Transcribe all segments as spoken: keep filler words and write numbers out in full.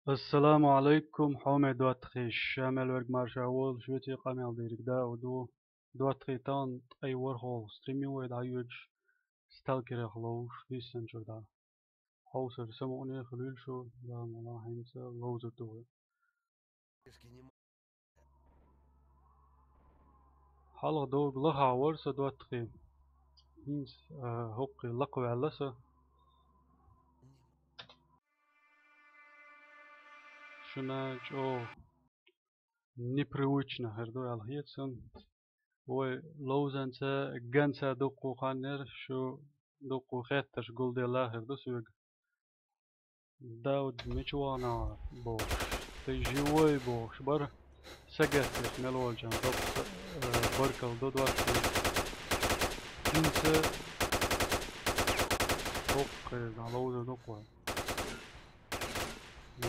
Ассаламу алайкум, хьоме доттагӀий, ша мел верг марша волаш, веций къамел дийриг Дауд ву. ДоттагӀий, тахана ткъе ворхӀалгӀа стрим ю вай дӀайоьдуш, Сталкерех ловзуш, диссанчура дӀа. Хьовсар самукъане хилийла шу, Дала мукъ лахь, хӀинца ловзур ду вай. Хьалха довга лахахь вара со, доттагӀий. ХӀинца, а, хӀокхе лакхаваьлла со. Шуна чӀогӀа непривычно хир ду аьлла хета суна. Вай ловзанца, ганца дуккха хан яр, шу дуккха хеттарш гулделла хир ду соьга. Дауд, мича вахана бохуш, ты живой бохуш бара. Сагатдеш мел волчарна доккха, э, баркалла ду, доттагӀий. ХӀинца доккха хезна ловзар ду-кх вай.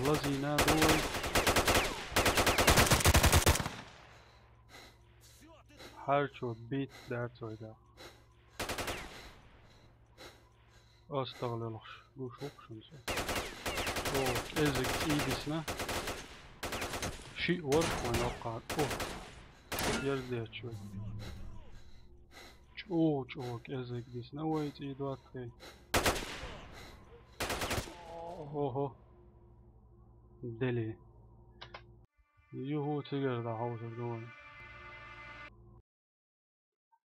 Лазийна ду вай. Хьарчо битта дац вай дагахь. АстагӀа лелхаш гуш ву-кх шуна со. О, кӀезиг цӀий дисна. Шиъ вара вайн оккхахь. О, ерзадаьча вай. ЧӀогӀа-чӀогӀа кӀезиг дисна вай цӀий, доттагӀий. Охо. Дели. Юху, цигара дӀахьовсур ду вай.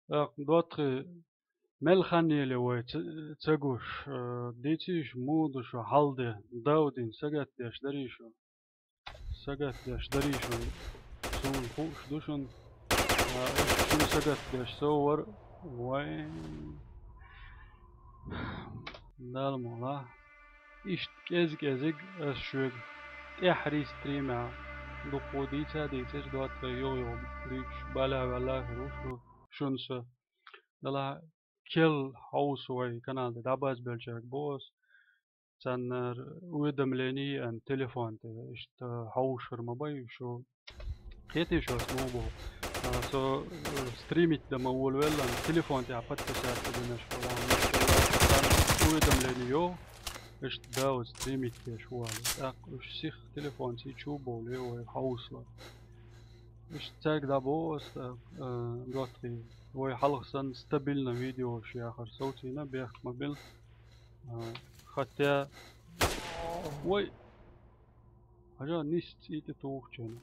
ТӀаккха, доттагӀий, мел хан еле вай ца, ца гуш, э, дийцийша, муха ду шу хьал де, Даудин сагатдеш дарий шу? Сагатдеш дарий шуна? Суна хууш ду шуна. А, иштта шуна сагатдеш со вара. Вай. Дала мукъ лахь. Иштта кӀез-кӀезиг ас шуьга тӀаьххьарий стримехь дуккха дийца а дийцира, доттагӀий, юха-юха дуьйцуш, балехь ваьлла а хир ву шу, шуна со. Делахь, керла хьовса вай канал тӀе дӀабазбеллачаьрга боху ас. Царна уведомление а телефон тӀе иштта хьовсур ма бай шу. Кхетий шу ас муха боху? А, со, э, стримить дан ма волавелла, телефон тӀехь подписаться динарш вара. Царна уведомление йо, иштта Дауд стримить деш ву аьлла. ТӀаккха уьш сиха телефонца чу а бовлий вай хьовсалуш. Иштта цаьрга дӀабоху ас, э, доттагӀий. Вай хьалха санна стабильно видеош яхар совцийна, бехк ма билла. А, хотя, вай, хьажа, нийсса цӀий тӀе тухучу хенахь.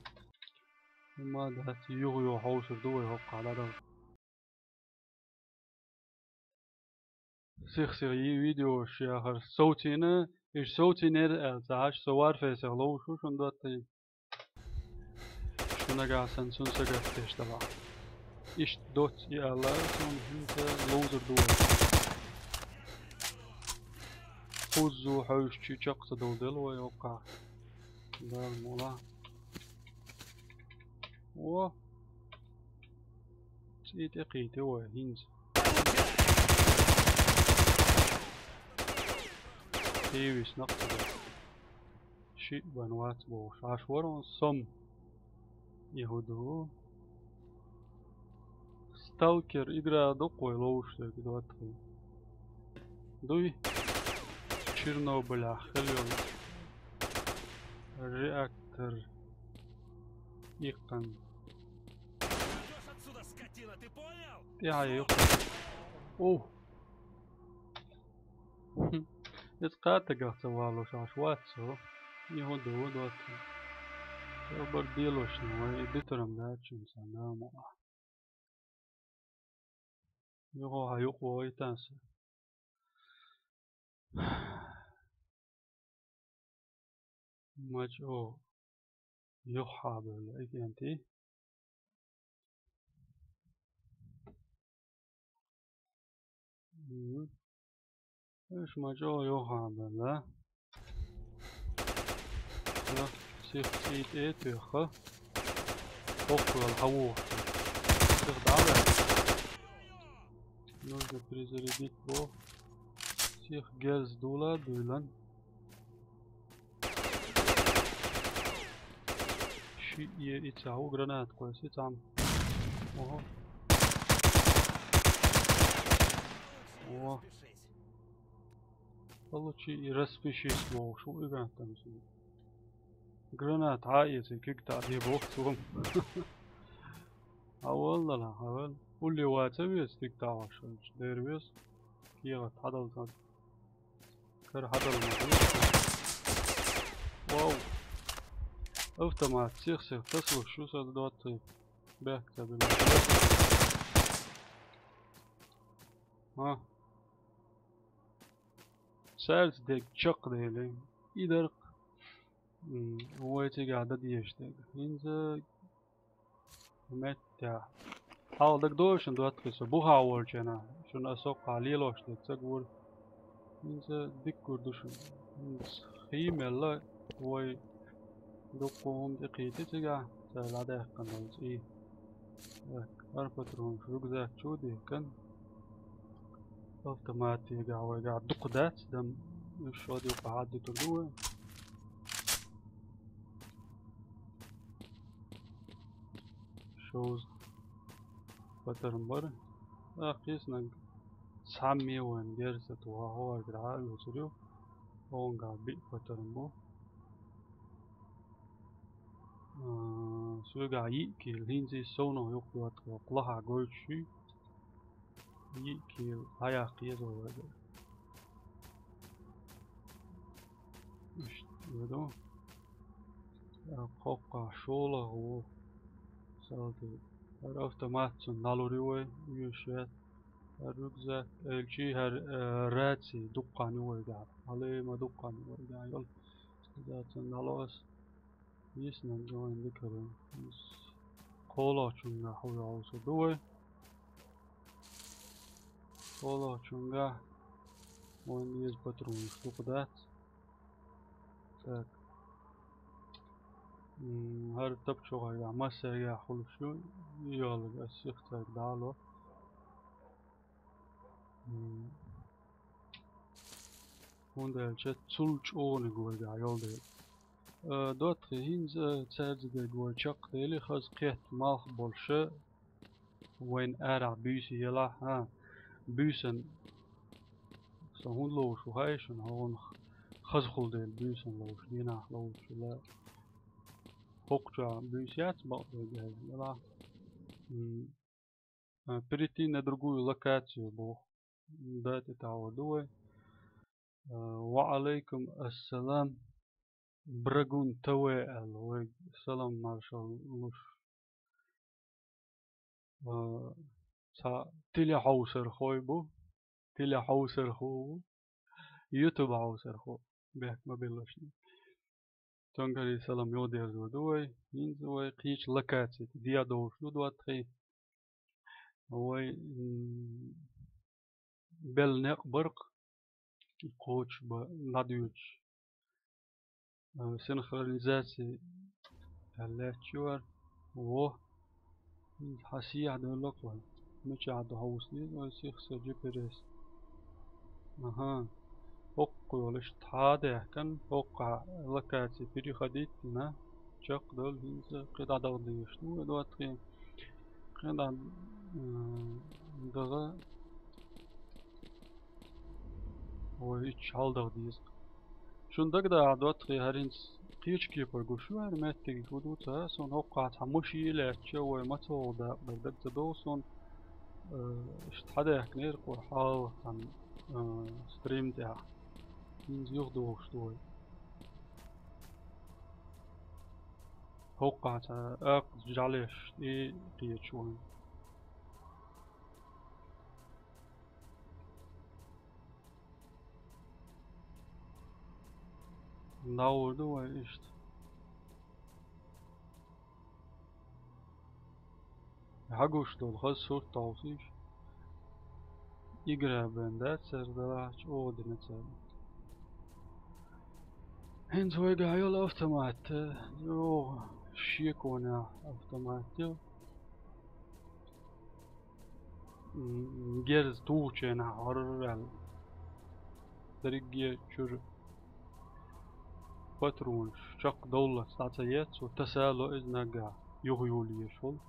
Ма дац, юха-юха хьовсур ду вай хӀокхахь дӀадала. Сих-сиха йи-, видеош яхар совцийна, уьш совцийнера аьлла ца Ӏаш, со Warface-ах ловзуш ву шуна, доттагӀий. Шу нагахь санна цунна сагатдеш делахь. Иштта доцца и аьлла, цунна хӀинца ловзар ду вай. Кхуззу хьовсучу чекх ца довделла вай оккхахь. Дала мукъ лахь. О! ЦӀий тӀе кхийти вай хӀинца. Кхийвис накъ ца дац. Шиъ бан вац бохуш, Ӏаш вара хьуна сом. И хӀун ду? Сталкер игра ду-кх вай ловзуш дерг, доттагӀий. Дуй? Чернобылехь хила йолу реактор иккхина. ТӀаьхье юккъе. Ух! Иза кхатагах ца валош Ӏаш вац со. И хӀун ду, доттагӀий? Со бара делошна вай, и дитарам дац шуна цхьа, Дала мукъ лахь. Юха хьан юкъа вогӀуьйтан со. Мачо юххьа а бевлла, и кӀентий. Мгм. Эш мачо юххьа а бевлла. Ца, сих цӀий тӀе а тоьхна. Хоккхуьйла хьан ву? Сих дӀа а ваьлла. Нужно перезарядить бо. Сих герз дула а дуьйлан. Шиъ е и ца ву гранат кхойси цхьамма. Ого. О. Получи и распишись бохуш ву и гранатамца. Гранат хьаэца, куьг таӀа де боху цо. Хьаваллала, хьавал. Улле ваца веза, стиг таӀаш хилча, дера веза. КӀегӀат хьадалцан. Кара хьадал ма ду. Вау! Автомат сих-сих тасалуш ю сан доттагӀий. Бехк ца бина. А. Цаьрца дерг чекхдели. И дарх, м, вай цигахь дан дезаш дерг. ХӀинца меттехь. Хьалха дагадогӀу шуна, доттагӀий, со бухахь волчу хенахь, шуна аса хӀокхахь лелош дерг ца гора. ХӀинца дика гур ду шуна. ХӀинца хи мелла, вай дуккха хӀума тӀекхийти цигахь, цара дӀадаьккхина долу цӀий. Так, хӀара патронаш рюкзак чу а дихкина. Автомат дегахь вайгахь дукха дац, дам, уьш шо дукха хьаддуьтур ду вай. Шовзткъа патрон бара. ТӀаккха кхиснарг цхьамме вайн герза тухахь хӀоргара а оьцур ю. Онгахь биъ патрон бу. А, соьгахь йиъ кийла, хӀинца иза совнах юкъа доттагӀий, лахахь гойтуш юй. Йиъ кийла, хьаяккха еза вай вайгара. Иштта, вай ду. ТӀаккха хӀокхахь шолгӀа ву. Салти. ХӀара автомат цунна дӀалур ю вай, оьшуш яц. ХӀара рюкзак, элчий, хӀара, э, раций дуккха ю вайгахь. Хьале ма дуккха ю вайгахь йолу. Иза цунна дӀало ас. Йиснарг вайн дика хир ю. КхоалгӀачуьнгахь хьуна хьовсур ду вай. КхоалгӀачуьнгахь вайн деза патронаш дукха дац. Так. М, хӀара тапчохь вайгахь массаьргахь хуьлуш ю, йолу ас сих цаьрга дӀало. М. ХӀунда аьлча цул чӀогӀаниг вайгахь йолу дела. Э, доттагӀий, хӀинца цаьрца дерг вай чекхдели, хаза кхетта малх болуша, вайна арахь буьйса елахь, хӀа, буьйсан, сан хӀунда ловуш ву хаьий шуна, хӀокхунах хазахула дела буьйсан ловуш, дийнахь ловуш хила. ХӀокху чохь буьйса яц бакъдерг аьлла, елахь. М, а, перейти на другую локацию боху. Да, тӀе тахьор ду вай. А, ва алейкум ассалам. Брагун ТВ аьлла, вай салам маршалла луш. А, цхьа телехьовсархой бу. Телехьовсархо ву. YouTube хьовсархо. Бехк ма биллалаш. Цуьнгара салам юхадерзор ду вай. ХӀинца вай кхечу локаци тӀе дӀадовш ду, доттагӀий. Вай, м, белла некъ бара-кх, кхочуш бан дӀадоьдуш. А, синхронизаци аьлла лаьтташ ю хӀара. Во. Хьан сехьа девлла-кх вай. Мичахь ду хьовса деза вай сиха сан джи пи эс? Аха. ХӀокху йолуш тхьа а даьхкина, хӀокху локаци переходить дина, чекхдала хӀинца кхин дӀадала дезаш ду вай, доттагӀий. Кхин дӀа, м, дала вай ичча хьалдала деза. Шуна дагадогӀа, доттагӀий, хӀара хӀинца кхечу кепара гуш ю хӀара меттиг, хӀун ду ца, суна хӀокхахь цхьа машен а лаьттача, вай мацалла дакъа дара дага ца догӀу суна, э, иштта хьадаьхкинера кху хьалха цхьана, э, стрим тӀехь. ХӀинца юхадогӀуш ду вай. ХӀокхахь цхьа аккха жӀалеш тӀе кхеташ вайн. ДӀагӀур ду вай иштта. Хьагуш долу хаза сурт товсийша. Игра бен дац цара, далахь чӀогӀа дина цара. ХӀинца вайгахь йолу автомат, э, йогӀу шеконехь автомат ю. М, герз тухучу хенахь хьорваьлла. Дерриге чуьра патронаш чекхдовллалц дӀа ца еза, цо тасало иза наггахь юхайолуш волу.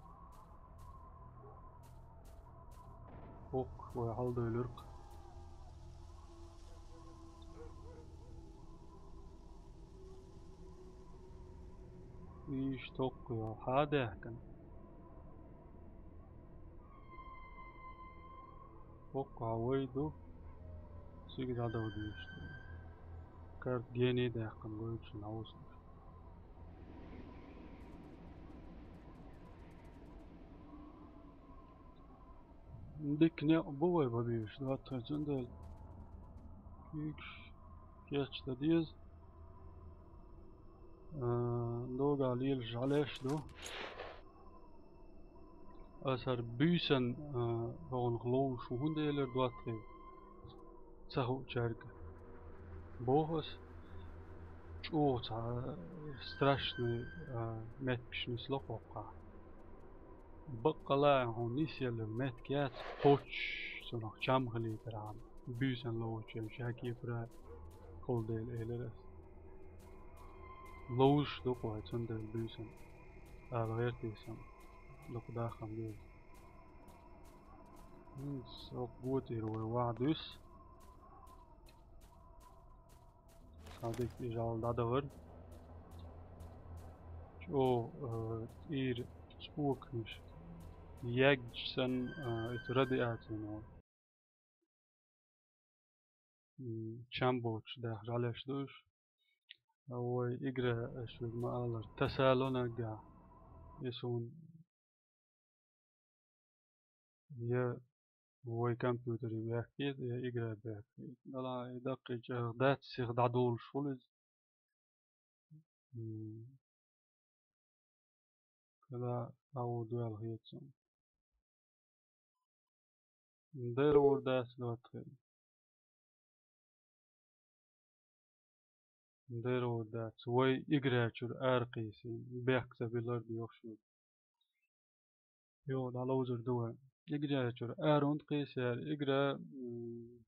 ХӀокхуш вай хьалдойлуьркх. Ийш токкхуй хьа даьхкина. Токкха вай ду. Цига дӀадала дийш ду. Карт гений даьккхина гойтуш хьовсалаш. Дика некъ бу вай бабеш, доттагӀий, цундела куьйгаш кечда деза. А, догахь лелаш жӀалеш ду. Аса хӀара буьйсан, а, хӀогӀанах ловзуш ву, хӀунда элира, доттагӀий, ца хуучаьрга боху ас. ЧӀогӀа цхьа страшный, а, меттигаш нисло кхоккхахь. Баккъала а хьуна нисъелла меттиг яц, кхоччуш цунах чам хилийтархьама, буьйсан ловзучун шен кепара хила дела, элира ас. Ловзуш ду-кх вай цундела буьйсан, ала гӀертий сан, дукха даха ма деза. ХӀинца хӀокху го тӀера вай вахьа дуьсу. Цхьа дика и жӀалла дӀадахара. ЧӀогӀа, э, тӀера цӀоканаш яггаш санна, э, иза радиацина ву. М, чам боцуш даха жӀалеш ду уьш. А вай игра, аш вуьга ма-аллара, тасалонаггахь. И суна я вай компьютере бехке, я игра бехке. Дала и даккхий чӀагӀ дац, сиха дӀадолуш хуьлу иза. М. Када агӀо дуьйла хеташ. Дера вур дац, доттагӀий. Дера вур дац. Вай игра чуьра аракхийсина, бехк ца билар доьхуш ву. Йо, дӀаловзар ду вай. Игра чуьра ара хӀунда кхийсаяр? Игра, м,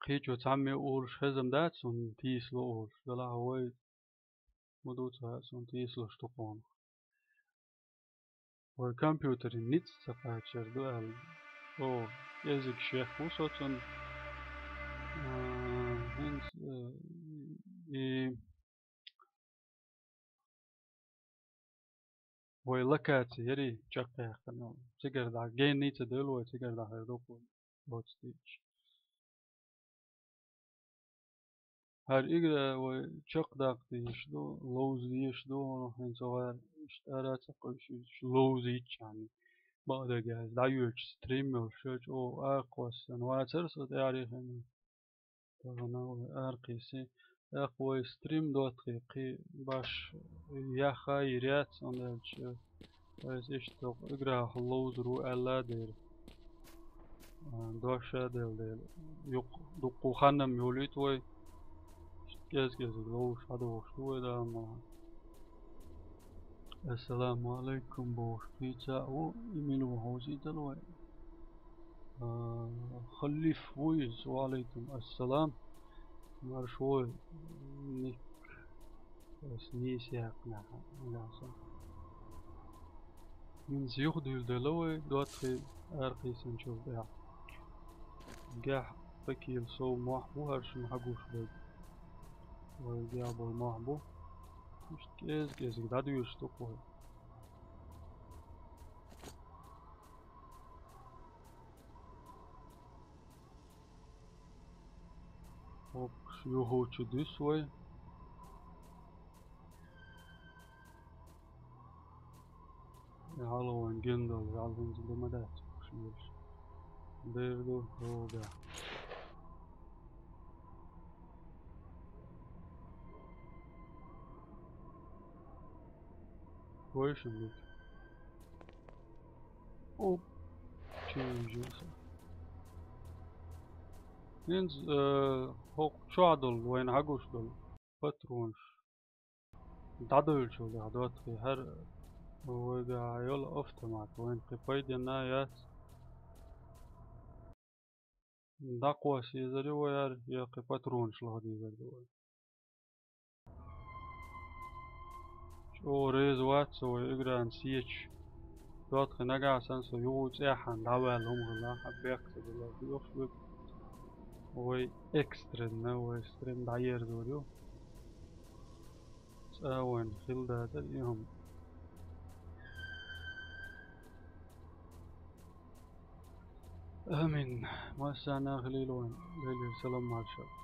кхечо цхьамме олуш хезам дац, хӀунда тийсало олуш. Делахь вай ма ду ца хаьа, суна тийсалуш ду кхунах. Вай компьютере ницкъ ца кхачар ду аьлла. О, кӀезиг шех ву со цунна. А, хӀинца, э, и вай локаци ярий чекхъяьккхина. Цигара дӀа генний ца девлла вай, цигара дӀа хир ду-кх вай. Оцу тӀе. ХӀара игра вай чекхдаккха дезаш ду, ловза дезаш ду, хӀинца вай иштта ара ца кхуьйсуш, ловзийччхьана. Бакъдерг аьлча, дӀайоьдуш стрим йолуш, чӀогӀа акхоссана вацара со тӀаьхьарий хенахь. Тахана вай аракхийсий. ТӀаккха вай стрим, доттагӀий, кхин баш яха йийр яц, хӀунда аьлча вайца иштта доккха играх ловзар ву аьлла дера. А, дош а делла дела. Юкъ-, дуккха хан-м йолуьйту вай. КӀез-кӀезиг ловзуш хьадогӀуш ду вай, Дала мукъ лахь. Ассаламу алайкум бохуш кхин цхьаъ ву, и мила ву хьовзийтал вай. А, Халиф ву иза, ва алайкум ассалам. Марша вой, ник ас нийса яьккхинехь, Ӏиласа. ХӀинца юхадуьйладелла вай, доттагӀий, аракхийсинчул тӀаьхьа. Гехь пакийла сов мохь бу, хӀара шуна хьагуш дерг. Вай гехь болу мохь бу. Иштта кӀез-кӀезиг дӀадоьшуш ду-кх вай. ХӀокхуш юхучу дуьсу вай. Хьалха вайн гина долу жӀаьла хӀинца ду ма дац, хӀокхуш йолуш. Дера ду, хӀода. Вайшиммик. Оп. Чевижаса. ХӀинца, э, хӀокху чохь долу, вайна хьагуш долу патронаш дӀадевлчул тӀаьхьа, доттагӀий, хӀара вайгахь йолу автомат вайна кхин пайденна яц. ДӀакхосса езар ю вай хӀара, я кхин патронаш лаха дезар ду вай. ЧӀогӀа реза вац со вай игран сечаш. ДоттагӀий, нагахь санна со юха цӀеххьана дӀаваьлла хӀума хилла, хьан бехк ца билла, доьхуш вуьгу. Вай экстренно, вай стрим дӀаерзор ю. ТӀа вайн хилла дацара и хӀума. Амин. Массанахьа хилийла вайн Делера салам-маршалла.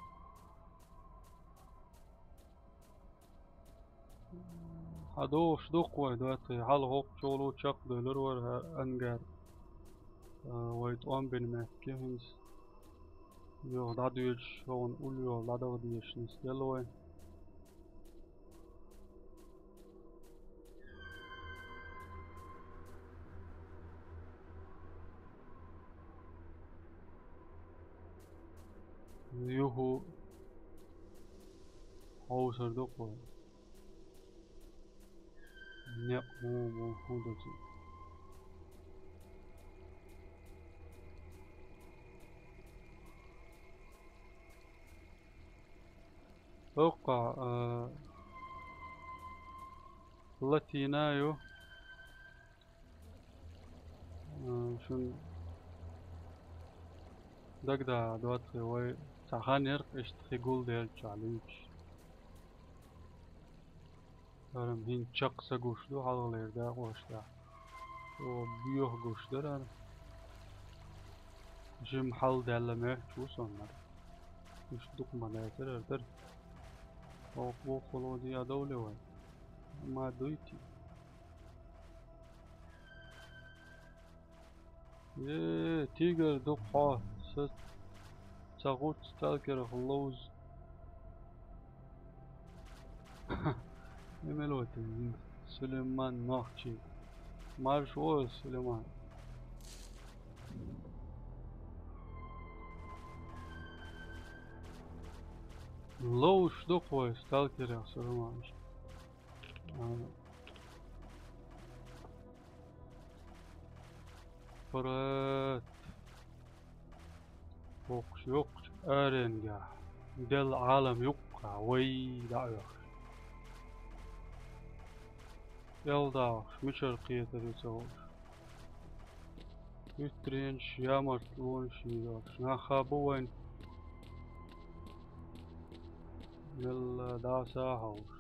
ХьадогӀуш ду-кх вай, доаций, хьалха хӀокху чӀогӀа чекхдевлар вара хӀара ангар. А, вай тӀом бина меттиг я хӀинца. Юха дӀадоьдуш, хӀокхунна уллохула дӀадаха дезаш нисделла вай. Юху. Хьовсур ду-кх вай. Некъ муха, муха хӀун ду цу? ХӀокху, а, плотина ю. А, шуна дагадогӀу, доаций, вай цхьа хан яра-кх иштта хи гулделлачохь луьйчуш. ХӀара-м хӀинца чекх ца гуш ду хьалхалера дакъошкахь. ЧӀогӀа боьха гуш дара хӀара. Жима хьал даьлла моьттуш ву суна хӀара. Иштта дукха ма дацара хӀара дара. Оха воккхалла дийа довлий вай? Ма дуй те. Э, тигр ду-кх хьо, са ца гӀутту сталкерах ловза. Эмилотин Сулейман нохчий. Марша вогӀийла, Сулейман. Ловзуш ду-кх вай сталкерах, Сулейман. А. Парат. Боккхуш йоккхачу аренгахь делла Ӏалам юккъехь вай дӀа а оьхуш. КӀел дагӀуш, мичара кхетар ю ца хууш. Уьттаренаш, ямартлонаш йоцуш нах а бу вайн. Делла дӀаса а хьовш.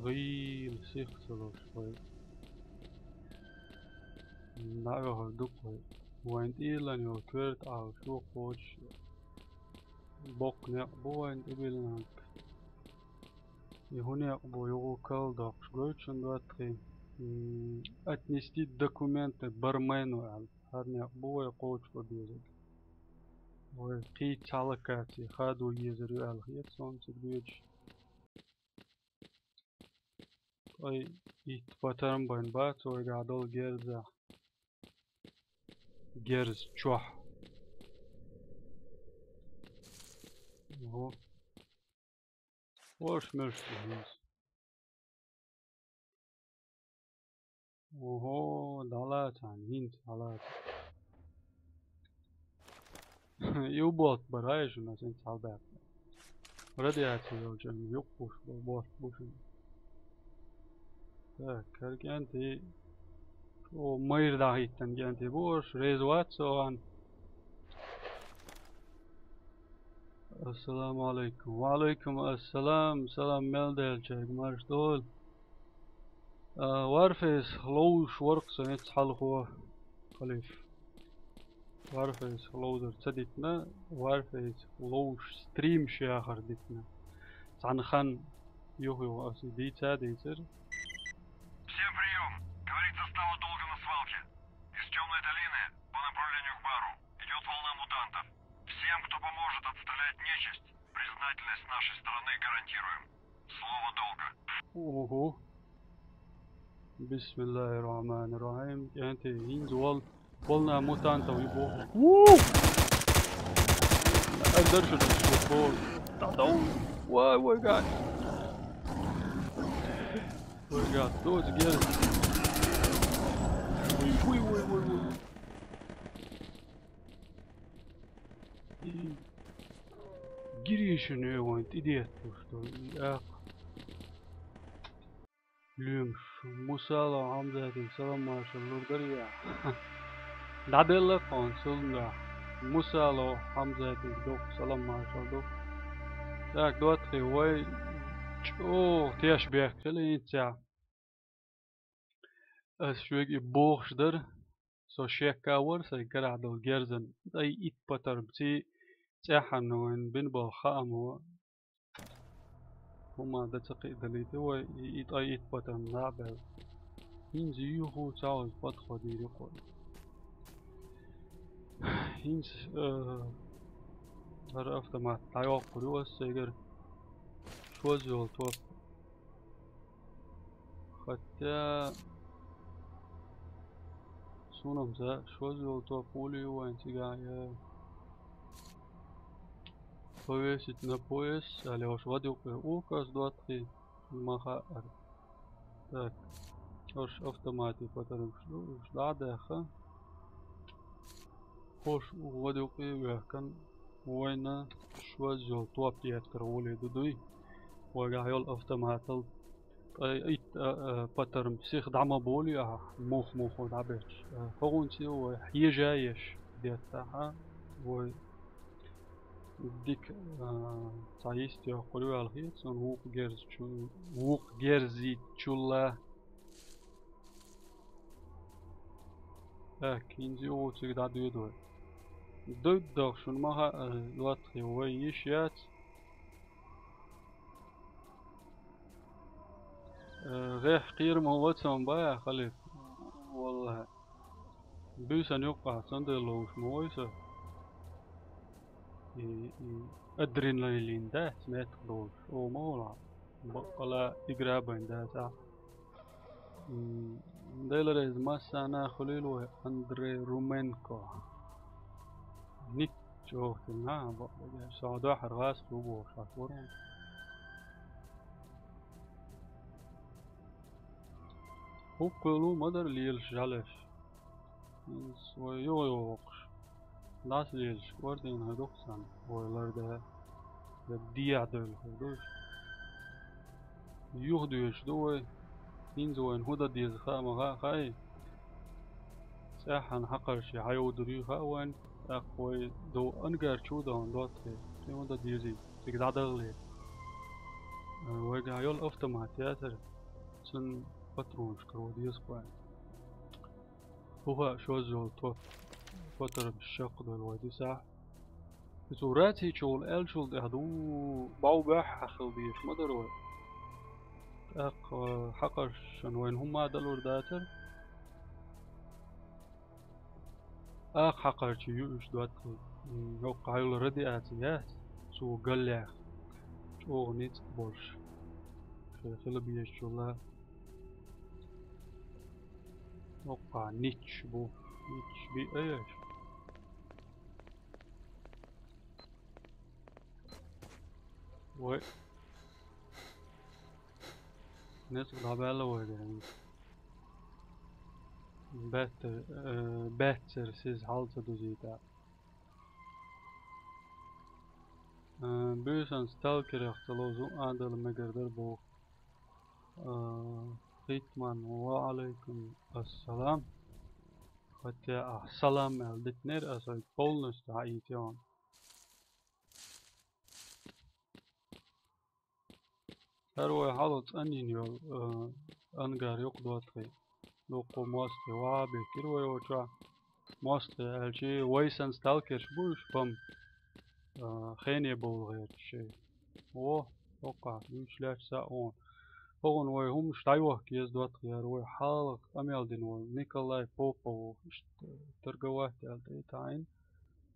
ГӀийла сих ца луш вай. ДӀаоьхур ду-кх вай. Вайн тӀелан йолу коьрта Ӏалашо кхочуш. Боккха некъ бу вайн тӀебиллинарг. И хӀун некъ бу, юха карладоккхуш гойту шуна, доттагӀий? М, отнести документы бармену аьлла. ХӀара некъ бу вай кхочуш бан безарг. Вай кхин цхьа локаци хадо езар ю аьлла хета суна цига доьдуш. Ткъа итт патарм бен бац вайгахь долу герзахь. Герз чохь. Ого. Ош муьлш ду хӀинца. Ого, дӀалаца, хӀинца дӀалаца. И уборка бара, ай, шуна, хӀинца хьалабаьхна. Радиаци йолчу юккъуш бу, бос бу шуна. Так, хӀара кӀентий. О, майра дӀахӀиттина кӀентий бу, ош, реза вац со ван. Ассаламу алайкум. Ва алайкум ассалам. Салам мел делчаьрга марш долу. А, Warface ловзуш вара-кх со хӀинца хьалхо, Халиф. Warface ловзар ца дитина, Warface ловзуш стрим шахар дитина. Цхьана хан юха-юха аса дийца а дийцира. Всем приём! Говорит застава Долга на свалке. Из Тёмной долины по направлению к бару идёт волна мутантов. Всем, кто поможет отстрелять нечисть, признательность с нашей стороны гарантируем. Слово Долга. Ого. Бисмиллахир-рахманир-рахим. КӀентий, хӀинца вол-, волна мутантов ю боху. Вуу! Ай, дарша деш боху. Та-дау! Вай, вай, гад! Вай, гад, доцу герз! Вай, вай, вай, вай, вай! Гиришина вайн тӀедетталуш долу и акха. Луьйш, Мусало Хьамзатига салам маршалла лур дара я? ДӀаделла хьуна цунна. Мусало Хьамзатига дукха салам маршалла ду. Так, доттагӀий, вай ЧӀогӀа теш бехк хила хӀинца. Ас шуьга и бохуш дара. Со шекка вара сайн карахь долу герзан. Ткъе итт патармций цӀеххьана вайн бина болу хаам ву. ХӀума дан ца кхиадалийта вай, и, и ткъе итт патарм набаьлла. ХӀинца юха ца хьоза подходийра юкъа. ХӀинца, э, хӀара автомат дӀайоккхур ю ас сайгара. Шозза йолу топ. Хотя, суна-м ца, шозза йолу топ уллий ю вайн цигахь, я. Повесить на пояс, аьлла, уьш гӀодюкъе указ доттагӀий, ма хаьара. Так, уьш автоматий патармаш ду, уьш дӀа а даьхна. ХӀорш гӀодюкъе а вехкан, вайна шозза йолу топ еттар гӀоле ду дуй. Вайгахь йолу автоматал ткъе итт, а, а, патарм сиха дӀа ма болий ахьа, мух-мухо дӀабетташ. А, хӀокхунца вай хьежа еш деттахьа, вай дика, а, цхьа йист йоккхур ю аьлла хета суна вукху герзачу-, вукху герзичулла. Так, хӀинца юха цига дӀадоьду вай. Дуьйцу дагахь шуна ма хаьа, лоттахь вай йиш яц. Э, гӀеххьа кхерам вацам баьхьа, Халид. Валлахьи. Буьйсан юккъахь цундела ловш ма вай со. И, и адреналин дац меттах долуш. О, ма вала. Баккъала игра байн дац ахь. М, Делара иза массана хуьлийла вай Андрей Руменко. Ницкъ чӀогӀа хилла, бакъ-, бакъ-, со дуьххьара гӀазкхи ву бохуш хьан вара. ХӀокхуьлу ма дара лелаш жӀалеш. Иза вай юха-юха воккхуш. ДӀасалелаш, орден хӀара дукха санна, вай ларда. Я дехьа девлла хир ду иштта. Юха доьжуш ду вай. ХӀинца вайна хӀун дан деза хаа ма хаьа, хаьий? ЦӀеххьана хьакхарчий хьайовдур ю хаьа вайна, тӀаккха вай дов ангар чу а дахана доттагӀий. Шен хӀун дан дезий? Цига дӀадахале. Вайгахь йолу автомат яцара. Цуьнан патронаш каро деза кхойн. ХӀун хаьа шозза йолу топ, патармаш шаккха долу вай дисахь. И цо раций чу волу аьллачул тӀаьхьа ду, бов баьхьа хила дезаш ма дара вай. ТӀаккха хьакхаршна вайна хӀумма а далур дацара. Акха хьакхарчий ю уьш доттагӀий. М, хӀокху хьайолу радиаци яц, цо галлех. ЧӀогӀа ницкъ болуш. Шайн хила безачул а. ХӀокху нич бу. Нич би аш. Вай. Нецкъ дӀабаьлла вай герга. Баьттар, э, баьттар сиз хьал ца дузийта. Э, буьйсан сталкерах ца лозу адала мегар дара боху. Э, Хитман, ва алейкум ассалам. Хотя ахь салам аьлла дитинера, аса полностью хьаийцайо. ХӀара вай хьалха цӀанйина йолу, э, ангар юкъа доттагӀий. Дуккха мостагӀий ваха беттира вай оцу чохь. МостагӀий аьлчи, вай санна сталкерш бу уьш, пам, э, хене бовла гӀерташ. О, хӀокхахь, уьш лаьтташ а вон. ХӀокхунна вай хӀумаш дӀайохка еза доттагӀий, хӀара вай хьалха къамел дина волу Николай Попов, иштта торговать аьлла тӀе а таӀийна.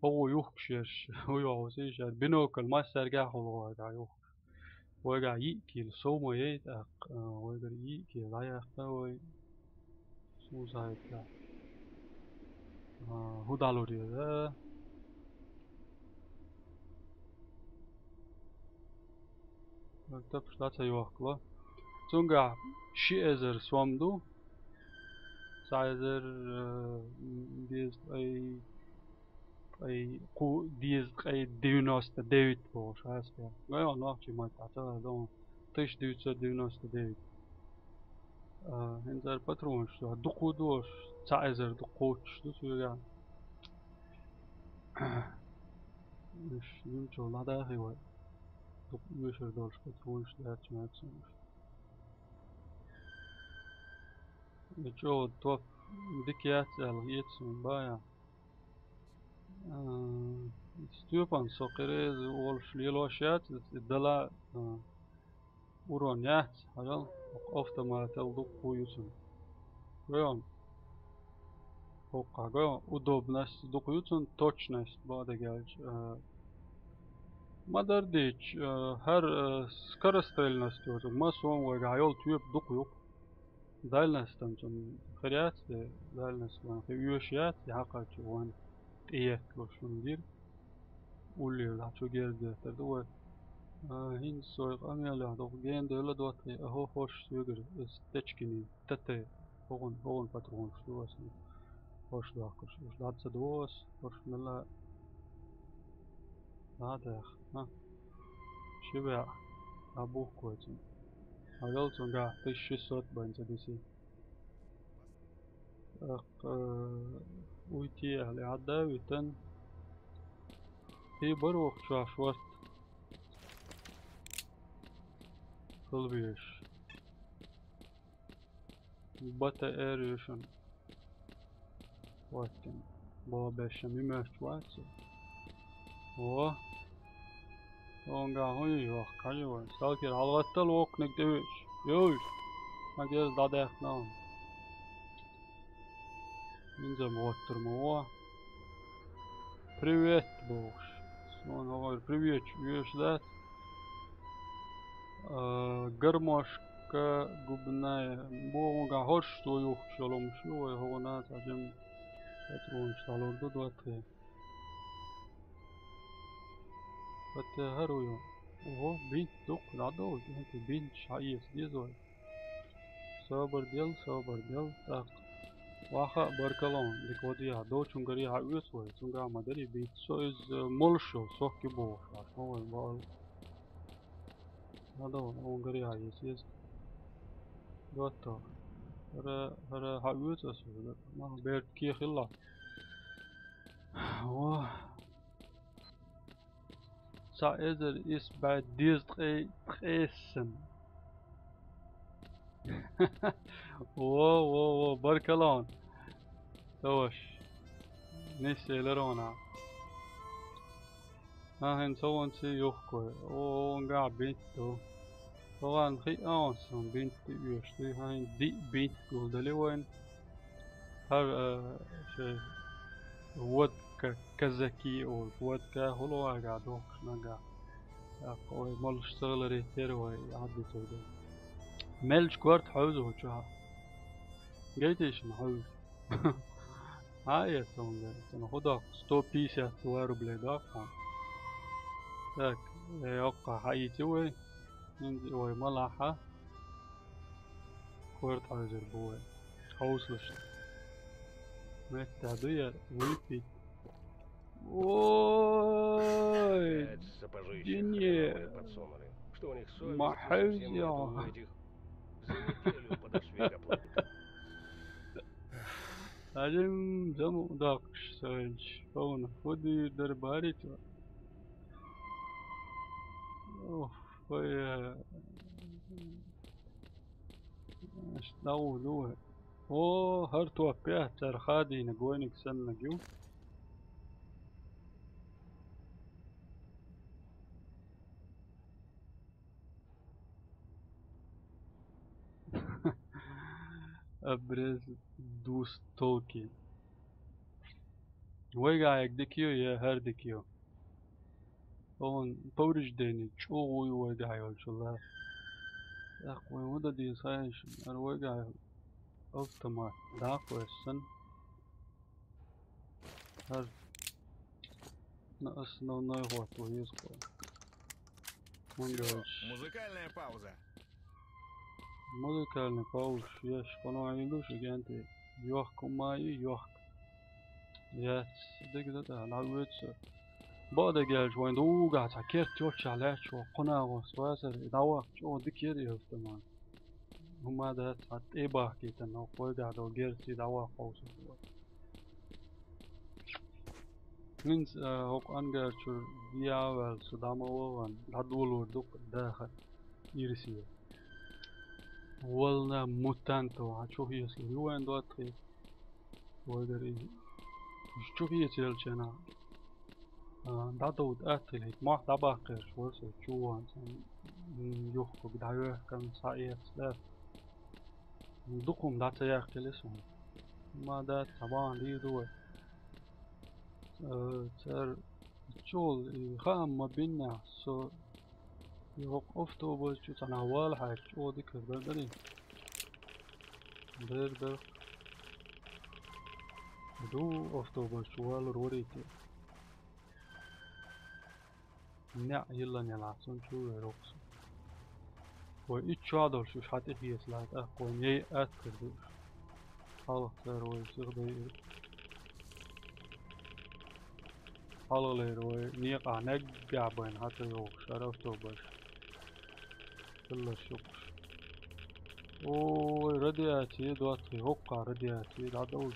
ХӀокхо юхкуш ерш, хӀун йохуш иша, бинокль массаьргахь хуьлу вайгахь юхкуш. Вайгахь йиъ кийла сов ма яй, тӀаккха, а, вайгара йиъ кийла дӀаяккха вай. Сузайка. А, хӀун далур яра? Вай тапаш дӀа ца йохкало. Цуьнгахь ши эзар сом ду. Цхьа эзар, э, дезткъе ткъе кху-, дезткъе девяносто девять бохуш, хьаста. Гайо нохчий ма ца хаза, тысяча девятьсот девяносто девять. А, хӀинца ара патронаш, дукха дош, цхьа эзар дукха кхочуш ду соьга. Уьш, юнчул дӀадахи вай. Вешар долуш патронаш даьрча маьцна уьш. И чӀогӀа топ дика яц аьлла, эца суна бая. А, стоьпан со кхереза волуш лелош яц, и дала, а, урон яц, хьажал, автоматал дукха ю цуьнан. Гой хьуна? ХӀокхахь гой хьуна, удобность дукха ю цуьнан, точность бакъдерг аьлча. А, ма-дарра дийцича, а, хӀара, а, скорострельность йоцург, ма сом вайгахь йолу тоьпа дукха ю-кх. Дальность-м цуьнан хир яц те, дальность вайн хи оьшуш яц, и хьакхаччо вайн тӀеетталуш хӀума дира. Уллера дӀа чу герга деттар ду вай. А, хӀинца со и къамелехь дукха гена девлла доттагӀий, ахьо хӀорш соьгара, аса течкиний, тате, хӀогӀун, хӀогӀун патронаш ду аса. ХӀорш дохкуш, уьш дӀа ца догӀу аса, хӀорш мелла а дӀа а даьхна. Ши баьӀ, дӀабухку вай цунна. Хьажал цуьнгахь тысяча шестьсот бен ца диси. ТӀаккха, э, уйти аьлла, хьадда а витан. Кхин бара вокху чохь шорта. Хила везаш. Бата эр ю шуна. ХӀоттина. Боху бешан мимерч вац. Во. Онга хӀун йоху, кхайо вай. Сталкер, хьалагӀаттал воккханиг тӀевеъча. Йой! Ма геза дӀадаьккхина ван. Инзам гӀоттур ма во. Привет, бохуш. Суна хӀокхуьра привет оьшуш дац. А, гармошка губная. Боху, онга хӀорш цо юхкуш йолу хӀумаш ю вай хӀокхунна цхьа жимма. Патронаш дӀалур ду доттагӀий. ХӀотта хӀара ву ю. Ого, бинт дукха дӀадолу, кӀентий бинташ хьаэца деза вай. Собар дел, собар дел, тӀаккха. Ваха а баркалла, дика гӀо дехьа, дочун гарехьа оьцу вай, цуьнгахь ма дарий бинт. Со иза молуш йолу сохки бохуш вац, ма вай баал. ДӀадолу, он гарехьа эца еза. Готто. ХӀара, хӀара хьаоьцу аса, ма берда кехилла. Во. Цхьа эзар исс бӀе дезткъе ткъесна. Во, во, во, баркалла хьуна. Товаш. Нисъелира хьуна. Ахьа хӀинца хӀунца юхкой. О, онгахь бинт ду. ВагӀан хиъ а ван сан бинт тӀе оьшу дуй, хьайн диъ бинт гулдали вайн. ХӀара, а, шай водка, казаки олуш, водка хӀула вайгахь дохкуш нагахь. ТӀаккха вай молуш ца хиларе тера вай, Ӏадда ца вуьду. Мелча корта хьовза хӀу чохь. Гайтешна хьовза. Хьа а эца хӀума, цунах хӀу доккху, сто пятьдесят два рублей доккху хьуна. Так, э, оккха хьаийци вай. ХӀинца вай ма лахьа. Корта хьовзар бу вай. Хьовсалаш. Меттахь ду яра, вуьйпит. Ой, Опять сапожище Дине. Хреновые подсунули. Что у них совесть совсем нету у этих? За неделю подошли к оплате. Хьажим, заму даккхаш сайнаш. Хьуна, хӀу дийр дара барита? Оф, ой, э, аш дагӀу ду вай. О, хӀара топ бехь, цара хадийна гойниг саннаг ю. Обрез двустволки. Вайгахь дика ю, я хӀара дика ю? Вон повреждение чӀогӀа ю вайгахь йолчул. ТӀаккха вайн хӀун дан деза хаьий шуна? ХӀара вайгахь йолу автомат дӀакхоьссина. ХӀара на основной хӀотто еза кхо. ХӀунда аьлча Музыкальная пауза. Музыкальная пауза еш, хӀуна хьийла ду шу генте. Йохка хӀума ю, йохка. Яц, дика дан тӀехь, дӀавоьду со. Бакъдерг аьлча, вайн дугахь цхьа керт йолччохь лаьтташ ву, кхунагӀос вацара, и дӀаваккха чӀогӀа дика яра и автомат. ХӀума дац, цхьа тӀе бахкийтина, хӀокху вайгахь долу герций дӀаваккха хьовсур вара. ХӀинца, а, хӀокху ангарчуьра веа а ваьлла, со дӀа ма вахана, дӀадолор ду-кх даха ирсе. Вална мутанто, хьан чу хьесла ю вайн доттагӀий? Вай дара иза. Уьш чу хьеца елча, а, дӀадовда атта хилийта. Мохь дӀабаккхарш вара со чу вахана, м, юхкуг дӀавехкана, схьаэцна дац. Дукха хӀума дӀа ца яьккхилира суна. Ма дац, цхьа бахьана дийр ду вай. Э, цара чул и хаам ма биннехь, со и хӀокху автобус чу цхьанхьа валахьара, чӀогӀа дика хир дара дарий? Дер дара. Ду автобус чу валар варий те? НеӀ йиллан елахь, цунна чу вер ву-кх со. Вай итт чохь долуш уьш хьан тӀе хьесалахь, тӀаккха вайн яй атта хир ду уьш. Хьалха цара вай сиха дайира. Хьалхалера вай некъахь наггахь байна хьан ца йогӀуш, хӀара автобус. Хилларш ю-кх уьш. Ой, радиаци доций, хӀокхахь радиаци дӀадовлу.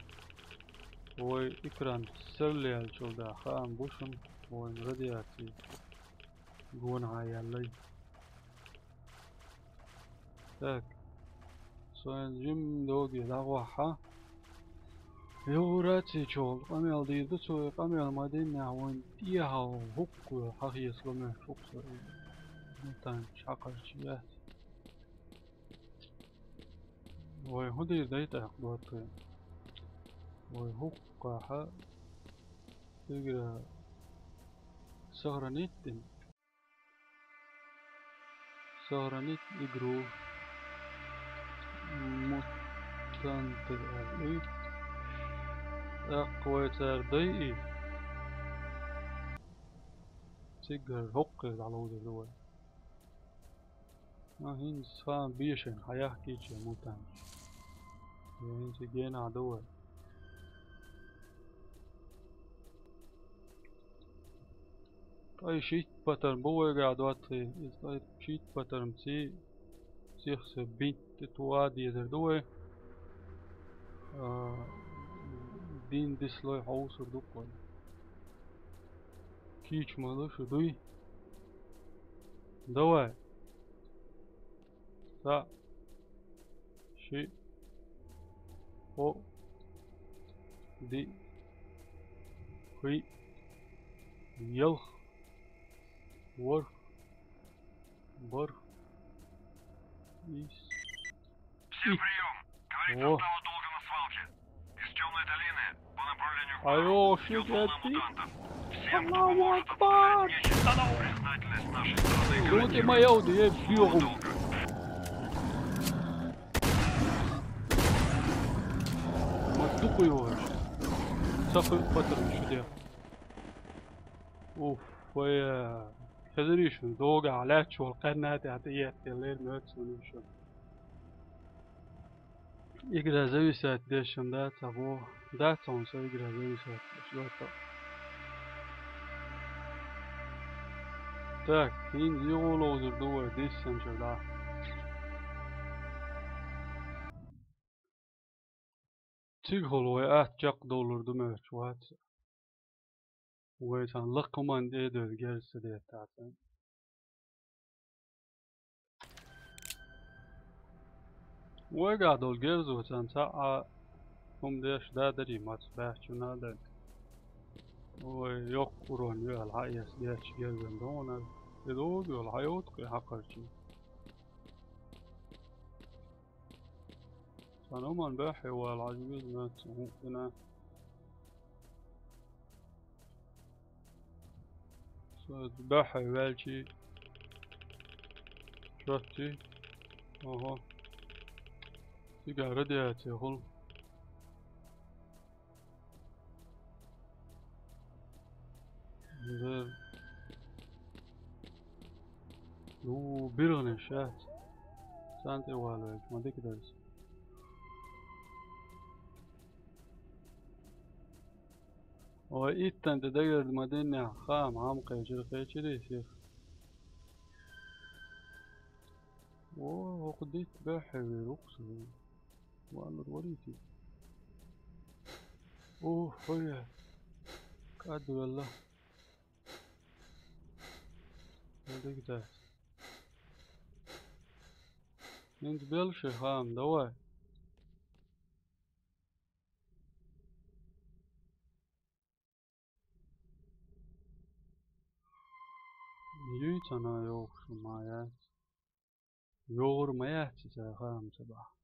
Вай экран серлаьллачул дӀа хаам бу шуна, вайн радиаци гонахьа яьллай. Так. Сайн жимма доге дӀагӀохьа. ЙогӀу раци чохь къамел дийр ду цо, и къамел ма диннехь, вайн тӀехьа хӀукху хьан хьесало мехь хӀукху со и мутанча хьакхарчий яц. Вай хӀун дийр дай тӀаккха, доттагӀий? Вай хӀукхахьа игра сохранить дина. Сохранить игру. Мутанты. ТӀаккха вай цара дайий. Цигара хӀокхуьнга дӀаловзар ду вай. А, хӀинца цхьа бешан хьан яхкийча мутанча. Я хӀинца генахь ду вай. Ткъе шийтта патарм бу вайгахь, доттагӀий. Иза ткъе шийтта патармций сих са бинт тӀе тоха дезар ду вай. А, дин дислой хьовсур ду-кх вай. Кийча ма ду шу, дуй? Давай. Цхьаъ, шиъ, кхоъ, диъ, хи, ялх, ворхӀ, бархӀ, ис. Всем приём! Говорит, о, застава долга на свалке. Из тёмной долины по направлению к... Айо, идёт волна мутантов. Всем, кто поможет отстрелять нехер, признательность с нашей стороны гарантирована. Долга. Ма дукха йогӀуш. Ца хи патарм шу де. Уф, вай, хезарий шуна, догахь лаьтташ волу къаьннай тӀехь тӀеэттеллера моьтту суна шуна. Игра зависать деш шуна дац, а боху. Дац хьуна со игра зависать деш, доттагӀа. Так, хӀинца юха ловзур ду вай диссанчуьра дӀа. Цигахула вай атта чекхдовлур ду моьттуш вац. Вай цхьана лакха хӀуманна тӀе а девлла герз ца деттахь царна. Вайгахь долу герзо царна цхьа а хӀума деш да дарий, маца баьхча а дан. Вай йоккха урон юьхьал хьаэца детташ герзан догӀунар. И догӀу йолу хьайовту кхин хьакхарчий. Цхьана хӀуманна баьххье вала хьажа веза моьтту сан хӀуъа дина. Со баьххье ваьлчий. Чоттий. Ого. Цигахь радиаци хуьлу. Дер. Ну, биргӀанаш яц. Царна тӀе валавелча, ма дика дара. Ой, иттан тӀе дагарда ма диннехь, хаам хьан кхечира, кхечирий сих. О, хӀокху дитт баьххье вер ву-кх со. Валлар варийти. О, хой. Кад вела. Ну, дигда. ХӀинца белши, хам, давай. Юй цана йохуш ма яц. ЙогӀур ма яц иза, хам, ца баха.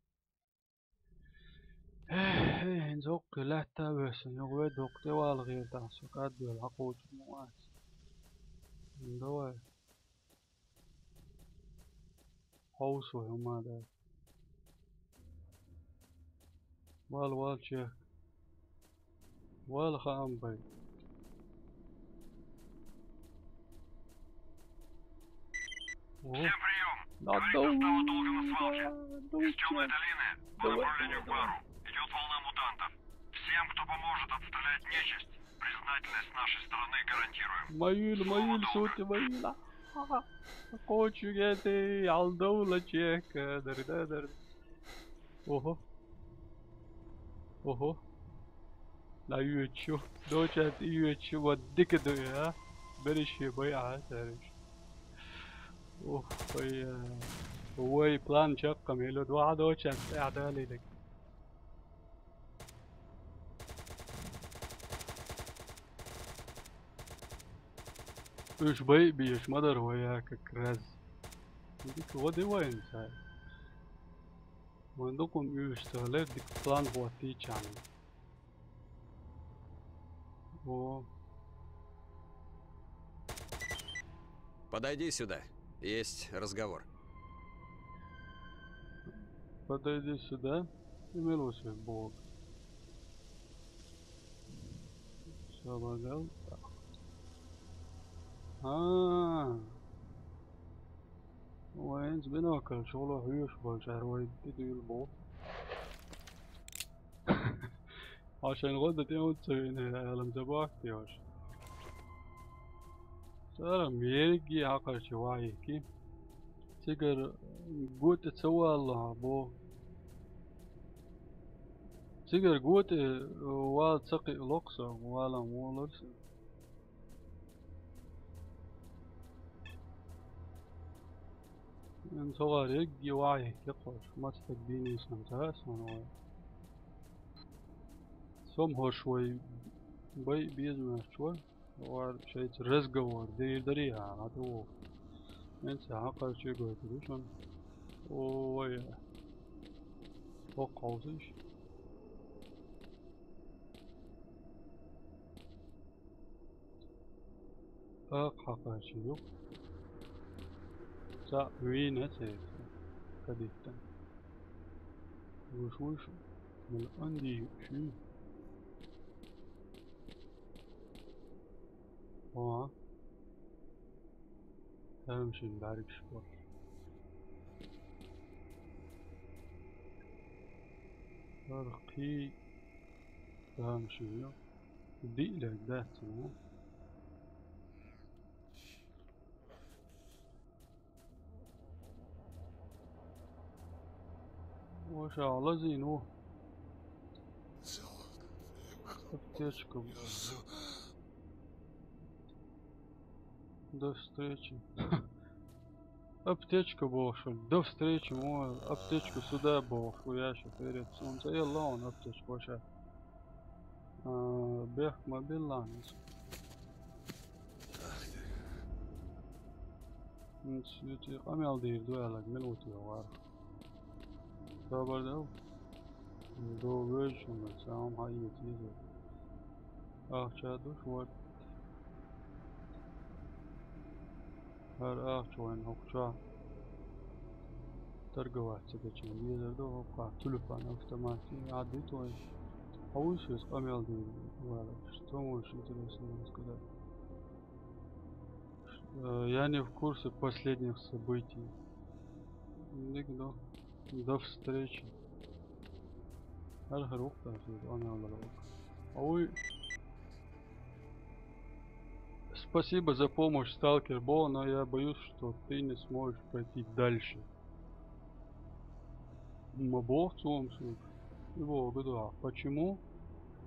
Эх, эх, хӀинца хӀокху лаьтта а вессан, юха вай дукха тӀе вала гӀертахь, со кад вела хьакхочур ма вац. Давай. Хьовса вай хӀума дац. Вала, вала, чехка. Вала, хаам бай. О. Всем приём! Говорит застава Долган на свалке. Из тёмной долины по направлению к бару идёт волна мутантов. Всем, кто поможет отстрелять нечисть, признательность с нашей стороны гарантируем. Майил, майил, сути, майил. Кочугети, алдовла чек, дерде, дерде. Ого. Ого. Ла юечу. Дочат юечу, вот дика дуя. Береши бай а, сариш. Ох, ой, э, ой, план чаккам, эло два дочат, а, далилик. Уьш бай беш ма дара вай, как раз. Дика вади вайн цай. Вайн дукхум уьш ца лер, дика план хӀоттийчарна. О. Подойди сюда. Есть разговор. Подойди сюда. И мелочи бог. Шабагал. А. Вайнц бинокль шоло хьоьжуш болчара вай тӀедуьйла боху. Хьо шайн гӀо дан тӀе хӀунда ца веана, аьлла, ца боху те хьоьжуш? Цара мегги хьакхарчу вахьийки. Цигара гу тӀе ца валлахьа боху. Цигара гу тӀе вала ца кхиалокх со, валам волар со. Эн цогӀар егги вахьийки кхош, мацтаг дийна сан ца сан вай. Сом хӀорш вай бай безамаш чу вай. Вар шайца разговор дийр дарий хьан, хьан тӀе воху. Эн ца хьакхарчий гойтур ю шуна. Ой. Хьо кховсийша. Акха хьакхарчий ю. Цхьаъ вийна церца. Кадиттан. Вуш вуш. Мала анди шуьй. О. Тамашийна бӀаьргаш бара. Архий тамашийна. Диъ лерг дац ма. Ваша лазийна ву. Аптечка. До встречи. Аптечка бохуш. До встречи. Вон аптечка сюда бохуш. Ву яша перед солнце. Я лаун аптечка ваша. А, бех мобилан. Ах ты. М, цуьти къамел дийр ду аьлларг мила ву те вара? Хабар дал? До вежа шуна, цхьа хӀума хьаэца еза. Ахча душ вара. ХӀара ахча вайн хӀокху чохь торговать ца дечун везар ду, хӀокху телефон автомат и Ӏаддуьйту вайн. Хьо вуй соьца къамел дийр валарш? Что можешь интересного рассказать? Э, я не в курсе последних событий. Дика ду. До встречи. ХӀара-хӀара ву-кх тӀаккха иза, Ӏамал дара ву-кх. Ой. Спасибо за помощь, сталкер Бо, но я боюсь, что ты не сможешь пройти дальше. Ма боху цо-м суна. И боху, да, почему?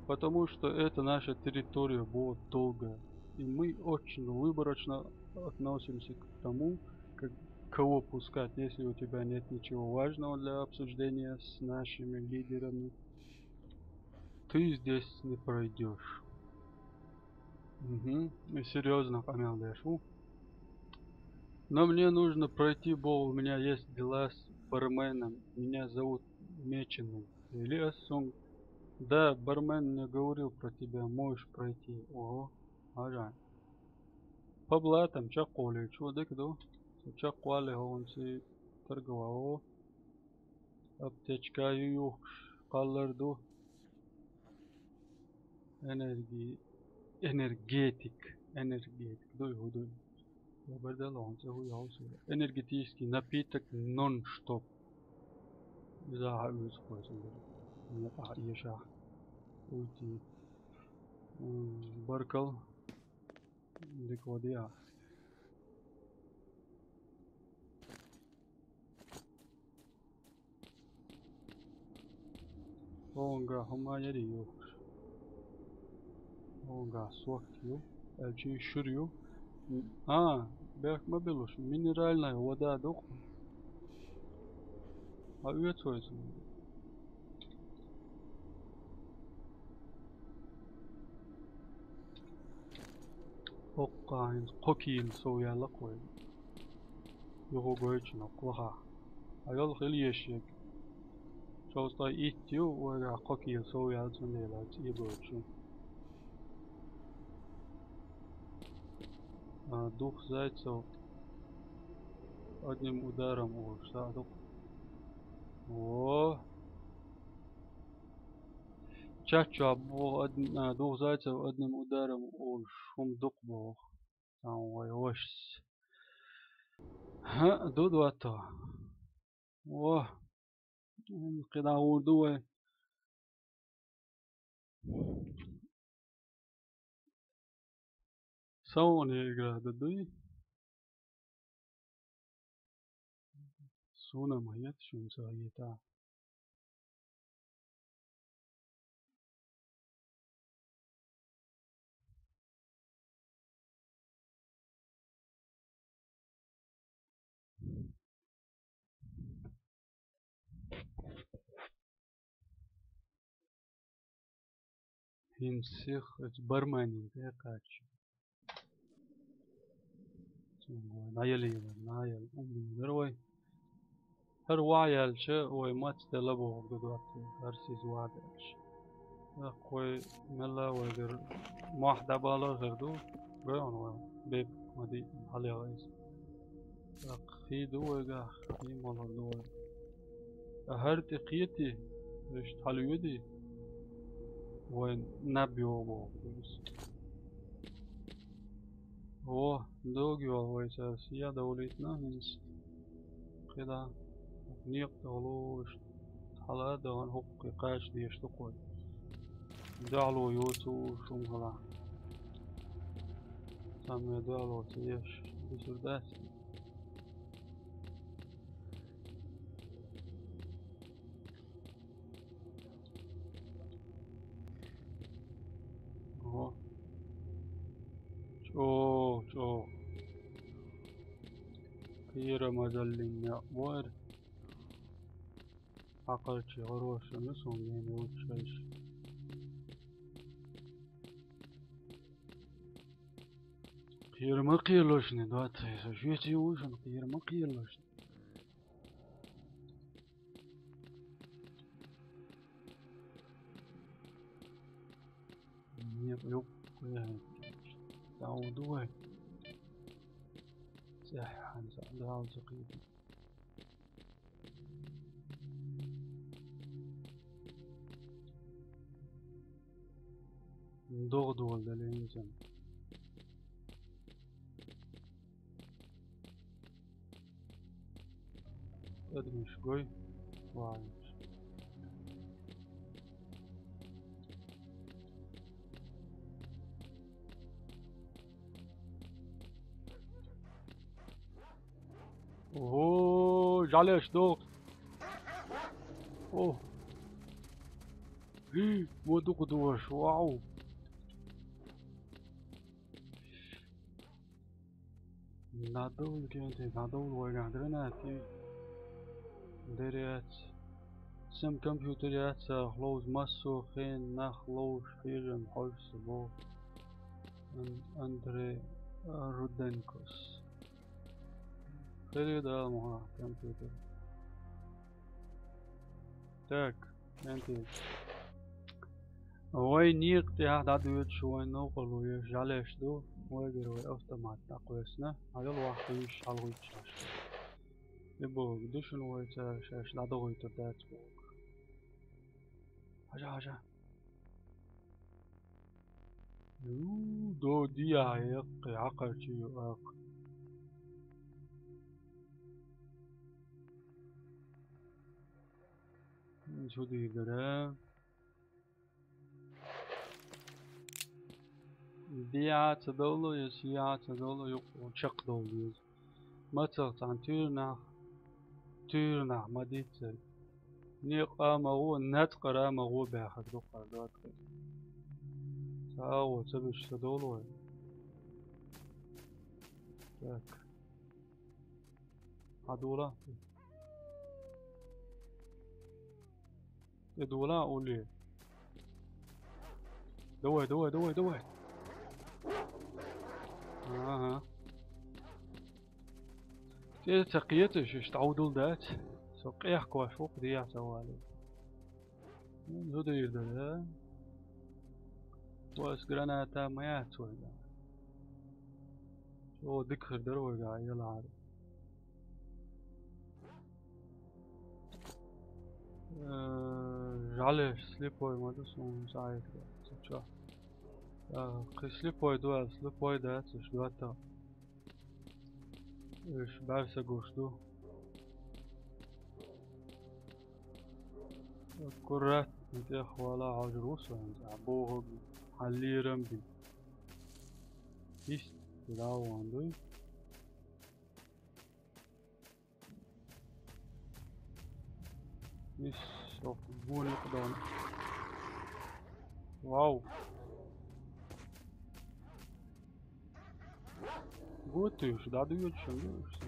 Потому что это наша территория была долго, и мы очень выборочно относимся к тому, как, кого пускать. Если у тебя нет ничего важного для обсуждения с нашими лидерами, ты здесь не пройдёшь. Угу. Серьёзно, Камил Дэшу. Но мне нужно пройти, бо у меня есть дела с барменом. Меня зовут Меченый. Или Ассунг. Да, бармен мне говорил про тебя. Можешь пройти. Ого. Ага. По блатам чакъвале чу декду. Чакъвале хонси торговал. Аптечка юхш къаллар ду. Энерги-, энергетик. Энергетик. Дуй, ху, дуй. Я бардал он, це ху, я ху, сура. Энергетический напиток нон-стоп. Иза ха, уз хойсун. Мне ха, еша. Уйти. М, баркал. Дик вадия. Онга хама яри ю. Онга сок ю. Элчи шур ю. А, бэх ма белуш. Минеральная вода дух. А уйт хойсун. Окъайн, кокил сояла кой. Юху гойчна, кулаха. Аял хил ешек. Чоста иттю, ойга кокил соял цундела, ци гойчу. А, дух зайцев одним ударом уж, да, дух. О! Чачу абу од-, а, дух зайцев одним ударом уж, хум дух бог. Там вай ошс. Ха, ду дуато. О! М, кида урду вай. Сауни игра дадуй. Суна маят шумса ета. Хин сих эц барманин тэ кач. Наяли, наял, умдур вай. Хар ваял че вай мац дела богдуат, хар сиз вадач. Кой мела вайгар мах дабала герду, гой он вай, бек мади халявайс. Хиду вайга, хи маларду вай. Ахар ти кити, иш талюди. Вай набио бо. О, доги вай сас я давлитна хинс. Кида. Ниқ долуш. Тала дан хукки каш деш тукой. Дало йоцу шум гала. Саме дало цеш. Бисурдас. О. Чо, чо. Кира мазаллин я бор. Акъыл чыгъыр ошуну сонгуна учраш. Кыйырма кыйырлошны, двадцать шесть, ушан кыйырма кыйырлошны. Нет, yok, yok. Там удуй. Сяхан садал сукит. Догдугъал дале инсан. Эдмиш гой. Вай. Ого, жалеш догъ. О. Мо дукха дугӀаш, вау! Надолго, надолго вайгахь гранаты деррига яц. Сам компьютер яц, ловза массо а хен нах ловзуш хьежам хьожуш ца боху. Ан-, Андрей Руденкос. Хили Дала муха компьютер. Так, энти. Вай некъа тӀехь дӀадоьдуш вайн новкъарло еш жӀалеш ду, вайгара вай автомат дӀакхоьссина, хьажал ваххуьйш хьалгӀуьттуш. И боху, ду шуна вай цара шаьш дӀадохуьйтур дац боху. Хьажа, хьажа. Ю, до диа яккхи, хьакхарчу ю акх. Чу дийр дара. Диа ца довлу, я сиа ца довлу, юкъа чекхдовла деза. Мацах цхьана туьйранах, туьйранах ма диццара. Некъа а ма гӀо, нацкъара а ма гӀо баьхар дукхар даткъа. Ца агӀо ца беш ца довлу вай. Так. Хьадула. ТӀедула, Ули. Давай, давай, давай, давай. Ага. ТӀе ца кхеташ, иштта дӀавдул дац. Со къехкош ву-кх, дехьа ца вале. Зуда йир дара, да? Вас граната ма яц вайга. Чо дика хир дара вайга, елахьара. Э, жӀалеш слепой ма ду суна цхьа а ца чо. Э, кхин слепой ду аьлла, слепой дац, уьш доттагӀа. Уьш бӀаьрса гуш ду. Аккуратно тӀехвала хьожур ву со хӀинца, хьан бохург, хьан лерам бина. Иштта дӀа а ван дуй. Ис, ох, гонах дан. Вау. Гуттуьйш, дӀадуьйцуш, сан,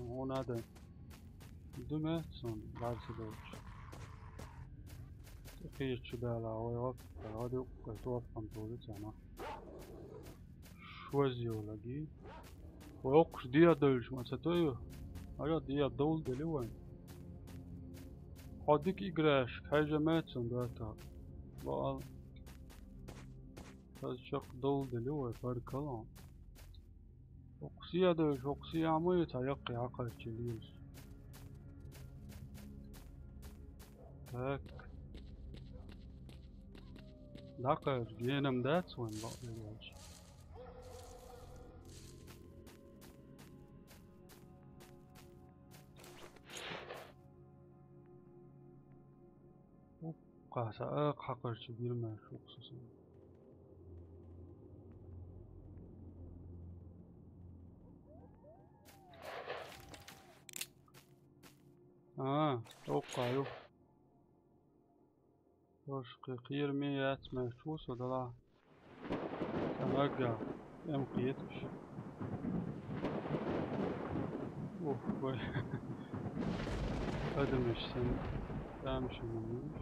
хьуна дан. Ду меца сан, барса долчу. ТӀекхечу дала, вай гӀо, вай гӀо дуккха топпам туьлу царна. Шозза йолагий. Вай оккхуш дегӀ девлча ма ца тойу? Ара дегӀ довла дели вайн. Хьо дика играеш, хьежа меца сан дота. Баал. Хаза чекхдовла дели вай, баркалла. ХӀокху сехьа девлча, хӀокху сехьа ма ю цхьа яккхий хьакхарчий лелаш. Так. ДӀакхаьчча генам дац вайн бакъдерг аьлча. Кхаса а кхакхарчу бирма шух со сан. А, оккха ю. Ош кхе кхераме яц, меш чу со дала. Сан агга, эм кхеташ. Ух, вай. Адамаш сан, тамашийна муш.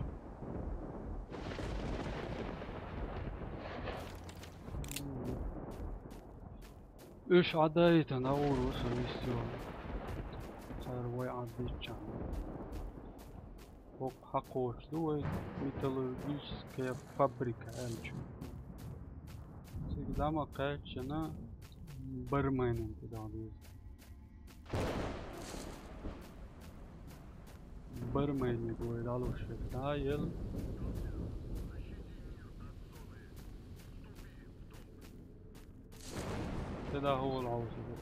Уьш Ӏадайтан агӀор ву со вистио. Цара вай Ӏадбиччан. ХӀокху хьакхочуш ду вай металлургическая фабрика аьллачу. Цига дӀа ма кхаьччина, барменан тӀе даха деза. Бармениг вай дӀалуш верг дӀа а елла. Ца даха волу хьовсур ву.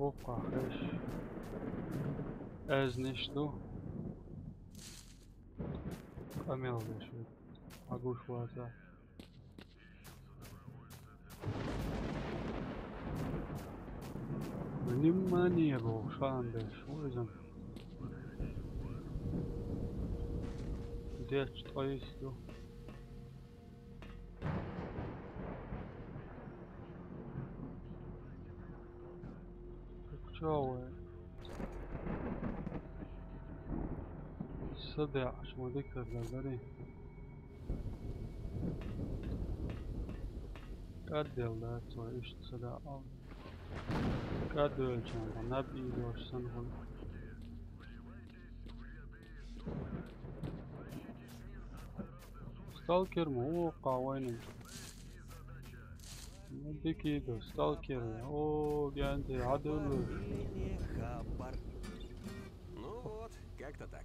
Оккха хеш. Аьзнаш ду. Къамел деш ву. Хьагуш ваца. Внимание бохуш хаам беш ву иза. Дечи тӀайс ду. Чё вы? Садя, аш ма дикар дагари. КӀаддел да, цо ишта садя ал. КӀадвелчан, наб ийдош сан хул. Сталкер ма воккха вайна. Ну, дикий да, сталкер. О, гянти, адулу. Хабар. Ну вот, как-то так.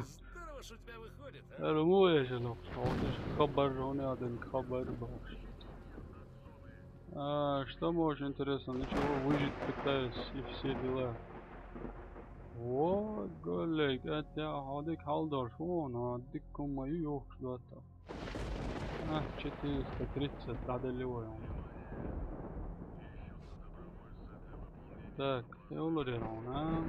Здорово ж у тебя выходит, а? Руму я же лох. Хабар, он один хабар баш. А, что может интересно? Ничего, выжить пытаюсь и все дела. О, голей, это ходик халдор, фу, на дикком мою ёх, что это. А, четыреста тридцать, да, долевой он. Так, я уларен он, а?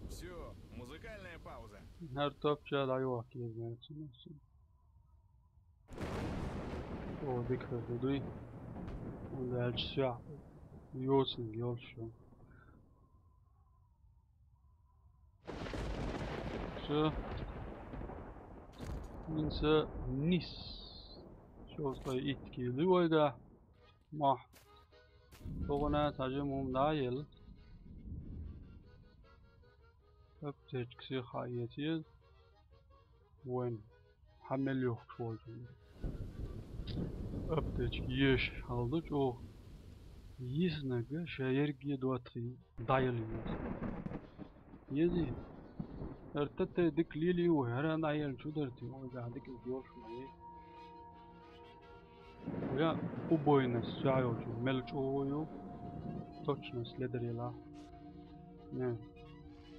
Всё, музыкальная пауза. Her top çağı da yok yerine. O dikkat edin. Onda elçisi ya. Yolsun, yol şu. Всё. Минса низ. Всё, стоит идти, любой, да. Ма. Тогъуна сажи мум да ел. Аптечкасы хайетиз. Вайн. Хамел ёх чуолчун. Аптечка еш алды чуо. Иснага шаерге дуатхи дайыл ес. Ези. Эртте дик лили у, хара дайыл чудерти, ой, да, дик ёш май. Я убойность чайочу, мел чуо ю. Точно следрела. Не.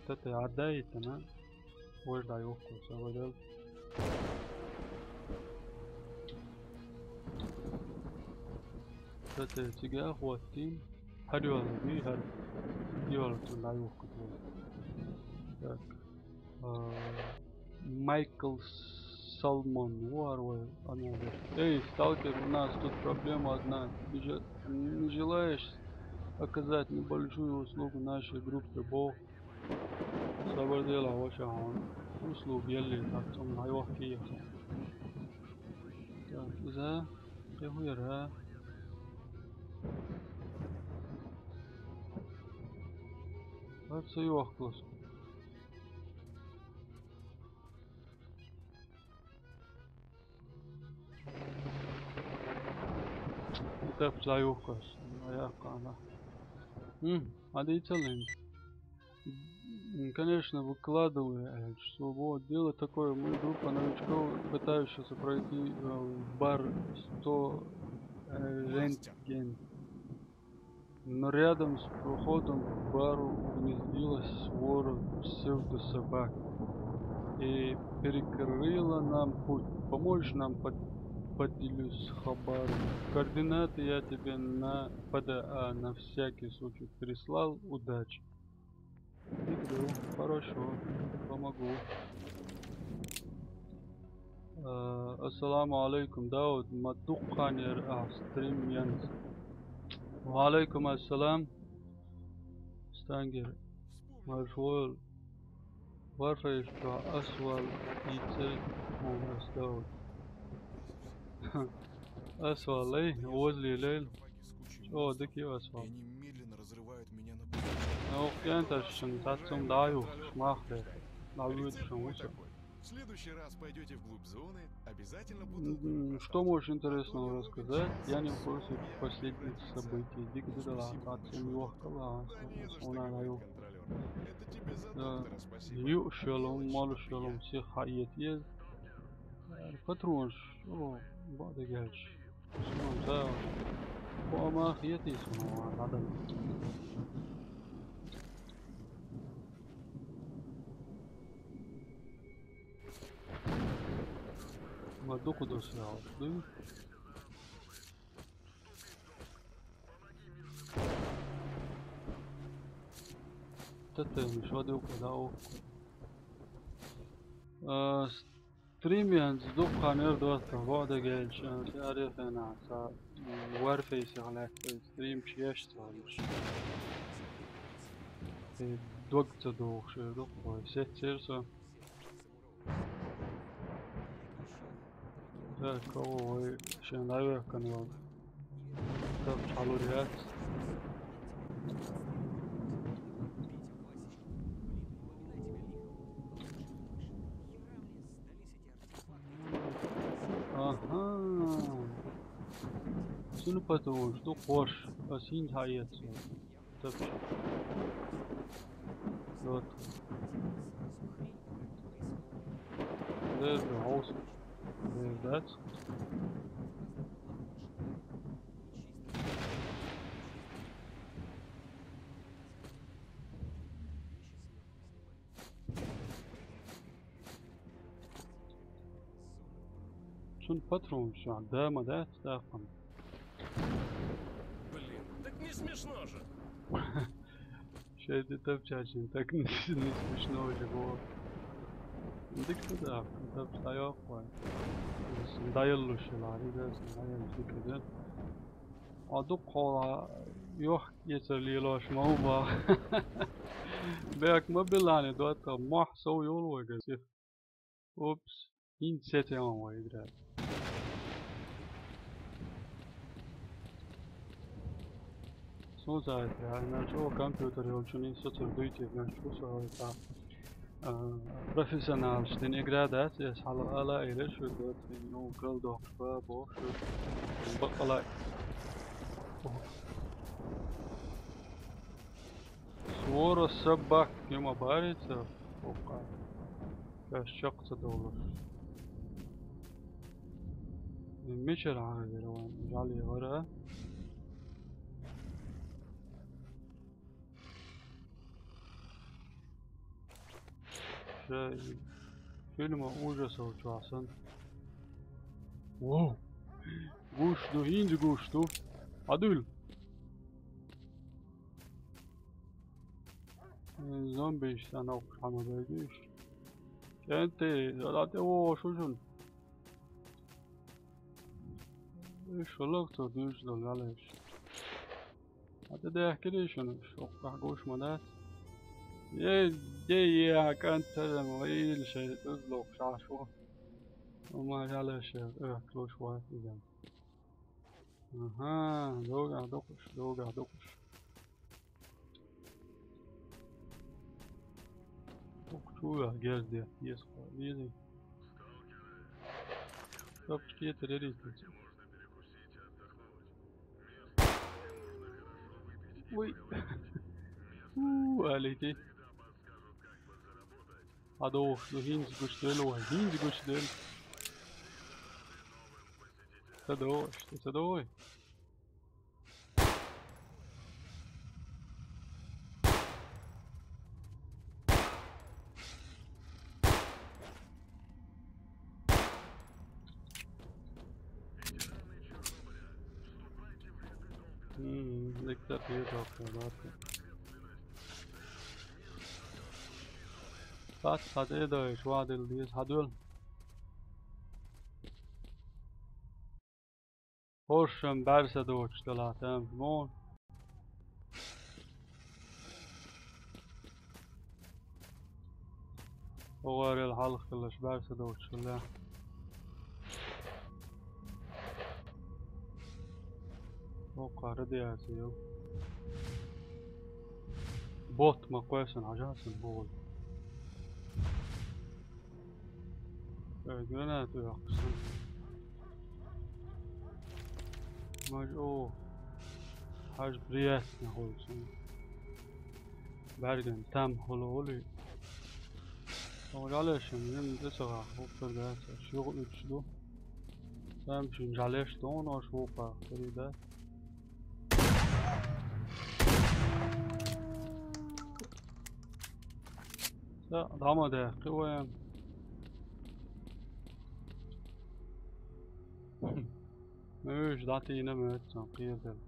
Тата адайтана. Вождай окко савадал. Тата тига хватим. Хар ёлу би, хар ёлу тундай окко. Так. А, Майкл Салмон, вар вай, она говорит: «Эй, сталкер, у нас тут проблема одна. Не же-, не желаешь оказать небольшую услугу нашей группе?» Бог. Сабар дела, ваша хан. Услуг елли, так, там, най вахт ки. Так, за, кехуера. Вар са юахклас. Этап за юахклас. Аяхкана. М, адицалин. М, конечно, выкладываю, э, что вот дело такое. Мы группа новичков, пытающихся пройти, э, в бар сто, э, рентген. Но рядом с проходом к бару угнездилась свора псевдособак и перекрыла нам путь. Поможешь нам под-, поделюсь хабаром? Координаты я тебе на П Д А на всякий случай прислал. Удачи. Иду, хорошо, помогу. Э, ассаламу алейкум, Дауд, ма дуккханер а стрим янз. Ва алейкум ассалам. Стангер. Маршвол. Варфа ишка асвал ице мон ас Дауд. Асвал лей, возле лей. О, дыки асфальт. Ох, янташ шын татсым даю, шмахле. Налует шамуса. В следующий раз пойдёте вглубь зоны, обязательно буду. М, что можешь интересного рассказать? Я не в курсе последних событий. Дик дыдала, татсым юахкала, она даю. Да. Ю шалом, малу шалом, всех хайет ез. Патрон, о, бада гелч. Сунам, да. Бу ама хиет и сунам, а, надо. Ма докуда снял, да? Тема шо дукха да у. А, стримянца дукха нер доста вода гелча, аре фена са, м, Warface хлак, стрим чеш цалиш. Э, дог ца дохш, э, дукха, сетсер со. Так, кого вы шен лайвер канал? Так, чалу ряд. Ага. Сюну потому, что кош, а син хаец. Тапча. Вот. There the house. There that. Цун патрон шу, дама да, тахам. Блин, так не смешно же. Шейди тапчачин, так не, не смешно же было. Дик туда, тапча ёкъ. Дайыллу шилари да, дайыллу дикеде. Аду кола ёх, ецер лилош мауба. Бек мобилане дота, мах сов ёл вайга. Упс. Ин сетен вайдра. Созайта, значит, о компьютер ёлчуни соцер дуйти, значит, усота. А, профессионал, что не игра, да, здесь хала ала или что, да, ну, кал дохпа, бо, что, бакала. Свора собак, ема барится, пока. Сейчас чакца доллар. Мечер ага гера ван, жали гара. Ше фильма ужасов чуасан. Воу. Гуш ду, инди гуш ду. Адул. Зомби ишта нав хама бегиш. Кенти, залате во шушун. Иш шулук то душ дол галеш. Ата дехкиришун, шукка гуш мадат. Е, де, е, акан тезем, ваил ше, узлук шашу. Ума галеш, э, клуш ва, изем. Ага, долго докуш, долго докуш. Ох, чуя, герде, ес, ес. Тапчики террористы. Ой. У, алейки. Адо, ну хинзи гучдел, ой, хинзи гучдел. Садо, что садо, ой. Мм, диктатура, ладно. Сат, сат, эдой, швадил, дис, хадул. Хошам барса доч далатам, мон. Огарел халх кылыш барса доч дала. О, кары диясы, йо. Бот ма койсын, ажасын, богул. Э, гранату яксын. Маж, о. Аж приятно болсын. Берген там холу олу. О, жалешим, мен де сага, о, пердача. Шугу үч ду. Там шун жалеш ду, оно шуга, переда. Са, дама да, кываем. Үш дати ине мөтсен, кыйырдым.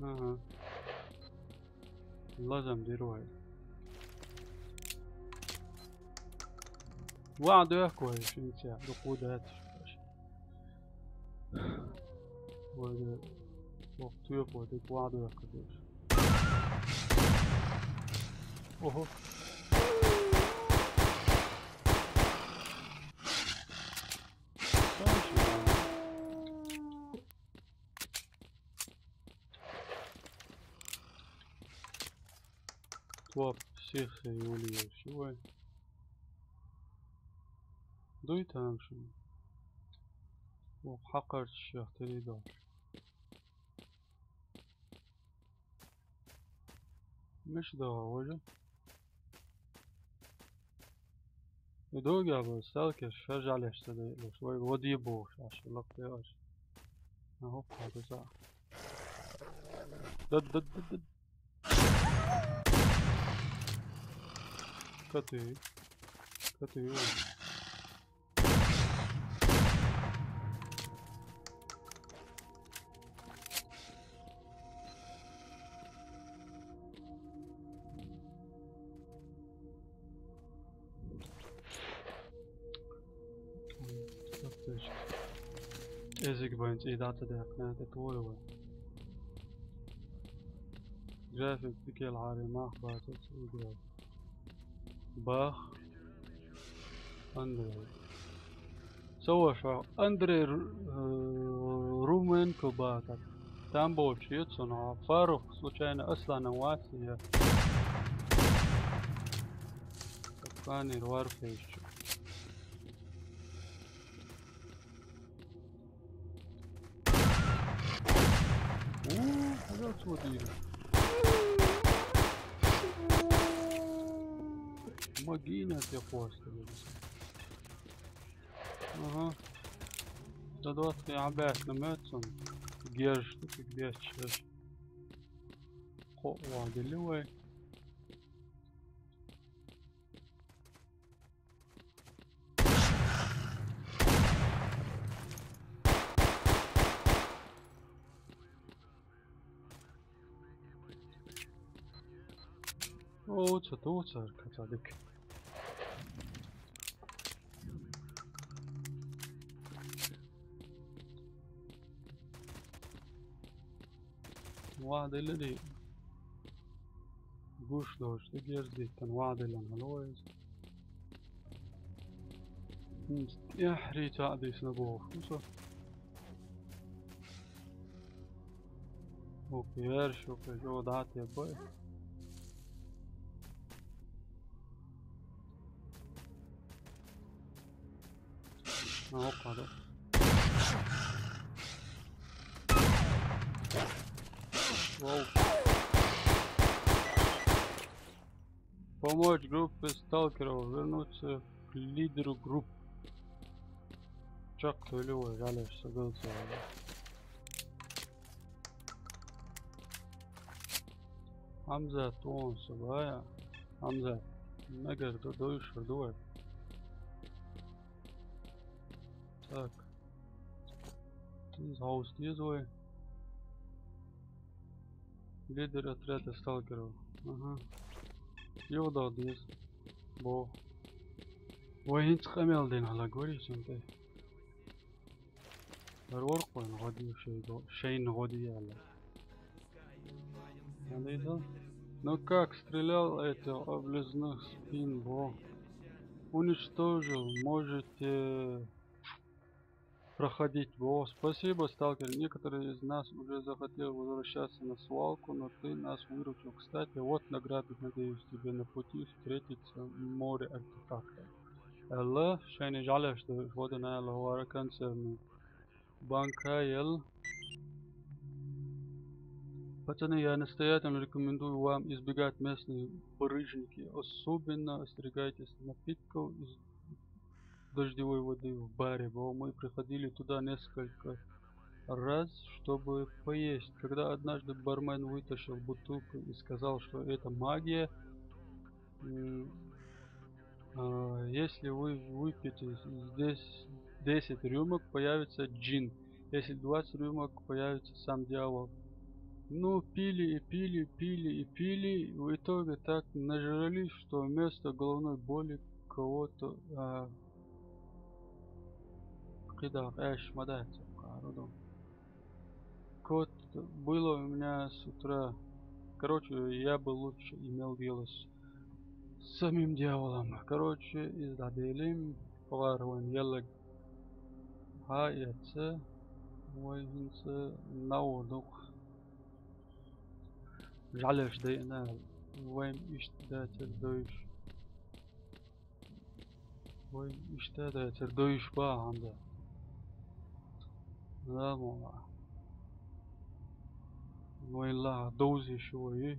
Ага. Лазам дир вай. Ван дехкой шинца, дукуда это. Вай, вай, тюп, вай, ван дехкой. Ого. Топ, всех и улиев, чего? Дуй там, что? О, хакар чё, ты не дал. Миш да, уже. Идёг я бы, сталкер, ша жаляешься, да, или свой вот ебу, ша, ша, лак, я, ша. А, хоп, хоп, ша. Да, да, да, да. Коты. Коты, ой. Эзик бен цӀийдатадехъ, нахъ тӀе тӀуй вай. График дикел гьари мах бацац играй. Бах. Андрей. Со ваша Андрей Ру-, э, Руменко батар. Там болчу ецуна. Фарух, случайно, Асланан вац я? Капканир варфейчу. Уу, хӀазац вадира. Магина те хвасталица. Ага. Да двадцать обязательно мётся. Герш, ты бечешь. Ко, ладили вы. О, цо ту цар каталик. Ваъдилери гуш дош дигердийтан ваъдилан гьалвайз. М, тӀехьри цаӀдисна бохуса. Окей, шукри, жо датӀе бай. А, окей, да. Вау. Помочь группе сталкеров вернуться к лидеру групп. Чак то ли вы жалишь, согласен. Гьамзат, он субая. Гьамзат. Мегер ду-, дуйшур дуй. Так. Тиз хаус диз вай. Лидер отряда сталкеров. Ага. Югъдал диз. Бо. Вай гьинц къамел дин гьала гури сунте. Гьар варкъван гъади шейго-, шейн гъади яла. Алейда. Ну как, стрелял это облезных спин, бо. Уничтожил, можете проходить, бо. Спасибо, сталкер. Некоторые из нас уже захотели возвращаться на свалку, но ты нас выручил. Кстати, вот награда, надеюсь, тебе на пути встретится море артефактов. Алла, шайни жаляш да, вот она, Аллаху Акбар, концерну. Банкайл. Пацаны, я настоятельно рекомендую вам избегать местные барыжники. Особенно остерегайтесь напитков из дождевой воды в баре. Бо, мы приходили туда несколько раз, чтобы поесть. Когда однажды бармен вытащил бутылку и сказал, что это магия, м, а, если вы выпьете здесь десять рюмок, появится джин. Если двадцать рюмок, появится сам дьявол. Ну, пили и пили, пили и пили, в итоге так нажрались, что вместо головной боли кого-то, а, кидал, эш, мадается, кого-то было у меня с утра. Короче, я бы лучше имел дело с самим дьяволом. Короче, издаделим, кхоар вайн еллаг. Хьа эцца, вай хӀинца нагӀа дукха жӀалеш дайна, вайм иштта дацар дойш. Вайм иштта дацар дойш ба хӀанз. Да, мола. Вайла довзиш вай.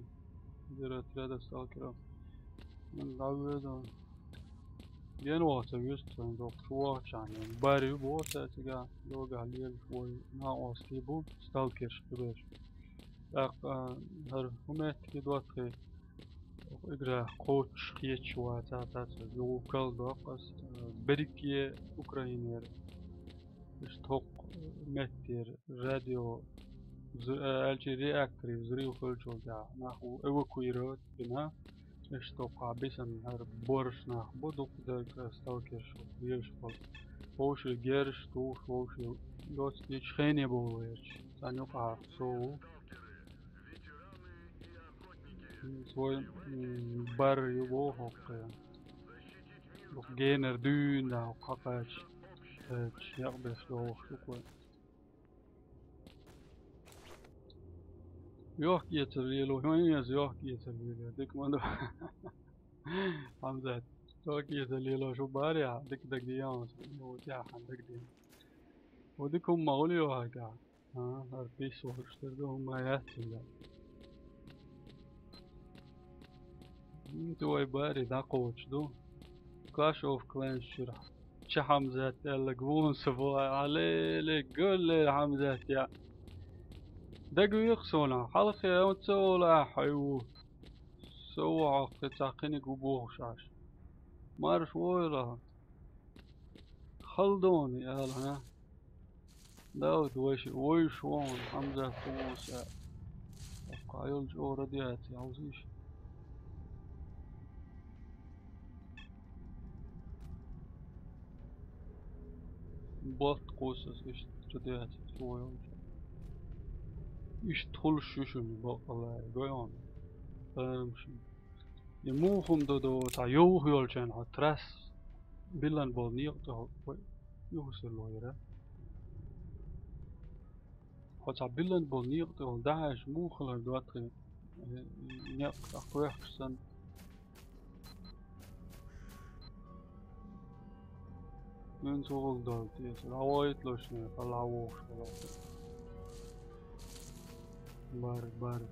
Дира отряда сталкеров. Ман даведа. Ген ваца вист сан док шуачан. Бари боса цига, йога лел вай на ости бу сталкерш кубеш. Так, а, хӀар хӀумет ки дуатхи. Игра кхочуш кхеташ вац, цаца юкъал доккхас, э, берриге Украинера. Иштта хӀокху меттера радио, з-, э, аьлча реактори взрыв хилчул тӀаьхьа нах ву эвакуировать бина. Иштта хӀокху бисана хӀара борш нах бу, дукха дерг, э, сталкерш ву, везаш болу. Вовшийн герзаш тухуш, вовшийн йоцкъа йича хене бовла ерча. Царна юкъахь со ву. Свой, м, бар ю боху хӀокху. Дукха генара дуьйна да хӀокху хьакхача. Э, чу некъ беш дохуш ду кхой. Йохка эцар лело, хьуна иза йохка эцар лело. Дика ма ду. Хьамзат, йохка эцар лело шу баря, дика дагадеана, ну, тӀаьхьа дагадеана. Ву дика хӀума ма хуьлу йохка. А, хӀара пис вахуш дерг ду, хӀума яц цуьнан. М, ту вай бари дӀакхочуш ду. Clash of Clans чуьра. Ча Хьамзат аьлларг вон са бу, хьалеле, гулле Хьамзат я. Дагавеха суна, хьалхе оцу ола ахьа ву. Со ву хьо кхин цхьа кхиниг ву бохуш Ӏаш. Марш войла. Халдони аьлла, хьа? Дауд вайша, вайша вон, Хьамзат вон са. Кхайолчу ора радиаци хьовзийша. Бот кхуссас иштта радиаци чу вайолчу. Иштта хуьлуш ю шуна бакъалла, гой хьуна. Тамашийна. И муха хӀума ду ду, цхьа йовха йолчарна хьо трасса биллан болу некъа тӀе хьо юхасур лойра? Хьо цхьа биллан болу некъа тӀе хьо дахьаш муха хилар ду тхе? Э, некъ тӀе кхоьхкуш санна. Муьнца вогӀу долу тӀе, ца дӀавойталаш, хьала вогӀуш хилла. Бар, бар.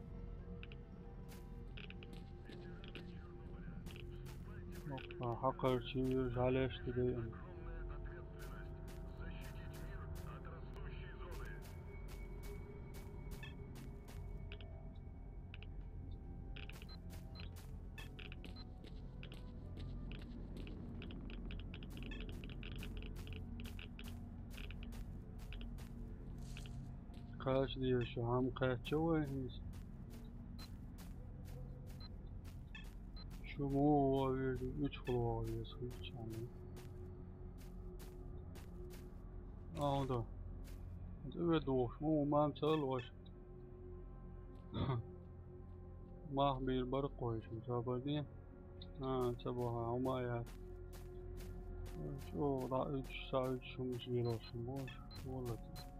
Опа, хьакхарчийра, жӀалеш тӀе дайина. Кхача деза шу, хьан кхаьчча вай хӀинца? Шу муха вогӀу веза, мичахула вогӀу веза хӀинца хьан? А, хӀун ду? ХӀинца ве духуш, муха мамца ала ваша? Мах бийр бара кхойшина, ца бадий? А, ца баха, хӀума а яц. ЧӀогӀа дӀа уьдуш, схьа уьдуш хӀумаш лелош хӀума бохуш, валлахӀи.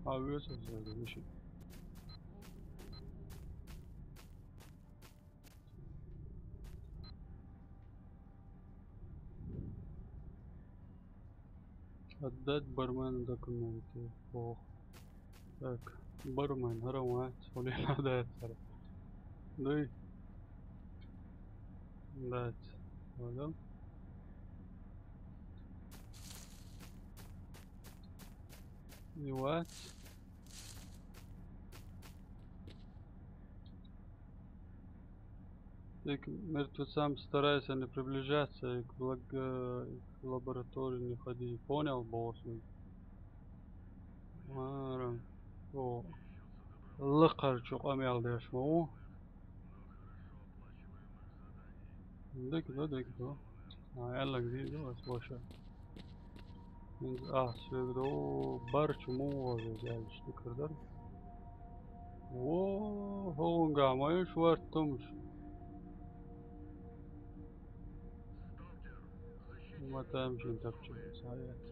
А весов зайду, веши. Отдать бармену документы. Ох. Так, бармен, хӀара вац, хьуна ладацара. Дуй. Дац. Хьуна. И вац. Ты к мертвецам старайся не приближаться и к благо-, и к лаборатории не ходи. Понял, босс? Ара. О. Лакхарчу къамел деш ма ву. Дика ду, дика ду. А, аьлларг дийр ду ас ваша. ХӀинца ахь соьга ду, бар чу муха вогӀу веза аьлча, дика хир дара. Во, хӀокхуьнгахь ма ю шортта хӀумаш. Ма тамашийна тапча схьаэца.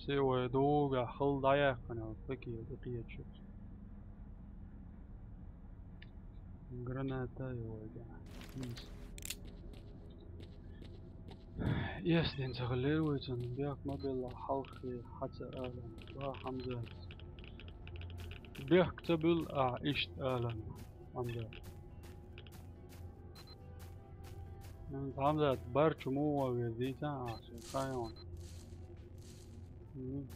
Се вай дугахь хала дӀаяьккхина, пакет тӀекхечуьйту. Граната ю вайгахь. Эс дина ца хилира вай цунна, бехк ма белла, хьалххе хьа ца алан, ва Хьамзат. Бехк ца буьллу ахь иштта алан, Хьамзат. Хьамзат, бар чу муха вогӀу веза дийцахь ахь шен кхайона. Мгм.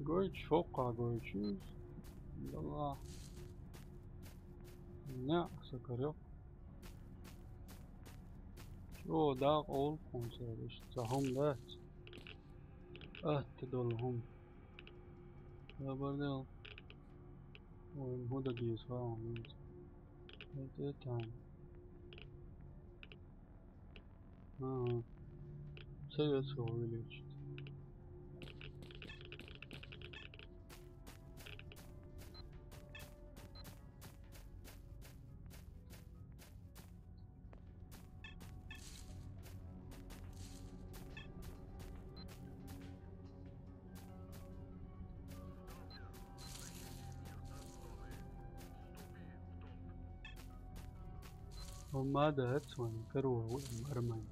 Гойтуш, хӀокхахь гойтуш иза. Дала. Неа, со карайо. Чо дакъа олу хьуна цара, иштта цхьа хӀума дац. Атта долу хӀума. Хабар дал. Ой, хӀун дан деза, хаа хьуна хӀинца. ХӀета тан. ХӀан-хӀа. Ца йоцу увеличить. ХӀумма а дац вайн, карор ву и бармен.